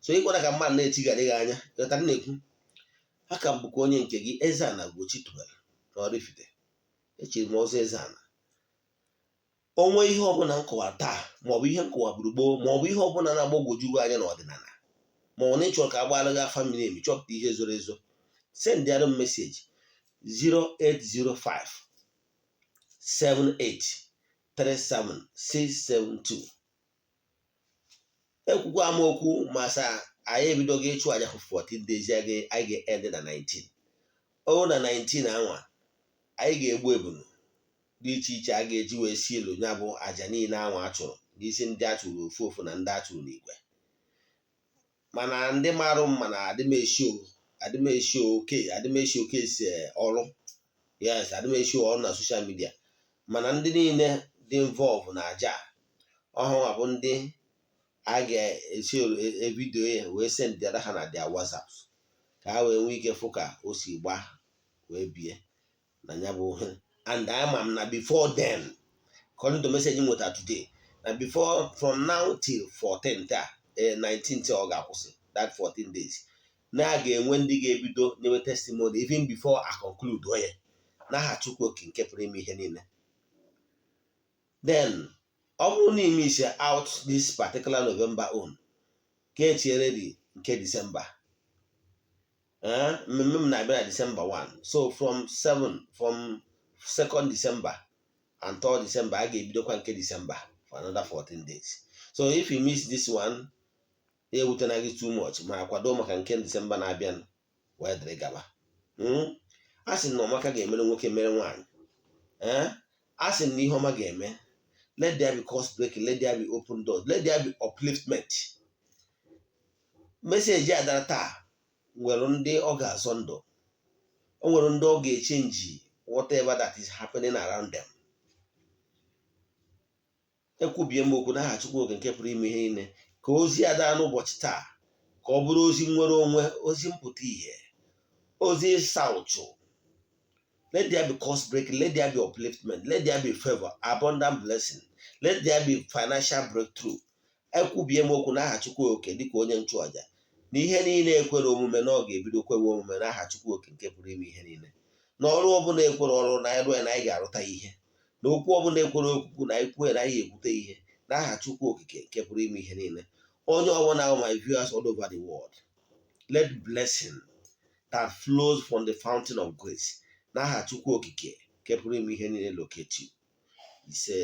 so ịkwara ka mmadụ na-etigharị gị anya. Ịghọtara na-ekwu ha ka bụkwa onye nke gị, Eze-Ana Ugochi tubelu na Oraifite. Echiri m ọzọ Eze-Ana. Onwe ihe ọbụla nkọwa taa, maọbụ ihe nkọwa gburugburu, maọbụ ihe ọbụla na-agbagwoju gị anya n'ọdịnala, maọbụ na ịchọrọ ka a gbaara gị afa miri emi, chọpụta ihe zoro ezo, sendịara m message 0805 78 37 672. Ekwukwa m okwu ma sa anyị ebidogo ịchụ aja for 14 days, anyị ga-end na 19. Ọ na 19 anwa anyị ga-egbu ebunu dị iche iche a ga-eji wee si elu ya bụ aja niile anwa a chụrụ. N'isi ndị a chụrụ ofu ofu na ndị a chụrụ n'igwe, mana ndị marụ mma na adịmeshi oke, adịmeshi oke si ọrụ. Yes, adịmeshi ọrụ na social media, mana ndị niile dị involve na aja ọhụrụ bụ ndị a ga-esi evideo ya wee sendịara ha na their WhatsApp, ka ha wee nwee ike fụ ka o si gbaa wee bie na ya bụ ihe. And ama m na before then, according to message m nweta today, na before, from now till 14th a, 19th ọ ga-akwụsị, that 14 days, na a ga-enwe ndị ga-ebido nyewe testimony even before I conclude onye n'aha Chukwu Oke nke pụrụ ime ihe niile. Then ọ bụrụ na ime isi out this particular November own, ka etie ready nke December. Mmemme m na-abịa na December 1, so from 7, from 2nd December and 3rd December, a ga-ebidokwa nke December for another 14 days. So if you miss this one, ewutena gị too much, ma kwado maka nke December na-abịa wee dịrị gaba. A sị na ọmaka ga-emere nwoke, mere nwaanyị. A sị na ihe ọma ga-eme. Let there be curse breaking, let there be open doors, let there be upliftment. Message a dara taa nwere ndị ọ ga-azọ ndụ, o nwere ndị ọ ga-echange whatever that is happening around them. Ekwubie m okwu n'aha Chukwu Oke nke pụrụ ime ihe niile, ka ozi a daa n'ụbọchị taa, ka ọ bụrụ ozi nnwere onwe, ozi mpụta ìhè, ozi ịsa ụchụ. Let there be curse breaking, let there be upliftment, let there be favor, abundant blessing, let there be financial breakthrough. Ekwubie m okwu n'aha Chukwu Oke dịka onye nchụàjà, na ihe niile ekwere omume na ọ ga-ebido kwewe omume n'aha Chukwu Oke nke pụrụ ime ihe niile, na ọrụ ọbụla ekwere ọrụ na ịrụ ya na anyị ga-arụta ihe, na okwu ọbụla ekwere okwukwu na anyị kwuo na anyị ga-ekwute ihe n'aha Chukwu Okike nke pụrụ ime ihe niile. Onye ọbụla, my viewers all over the world, let blessing that flows from the fountain of grace n'aha Chukwu Okike nke pụrụ ime ihe niile locate you. Ise.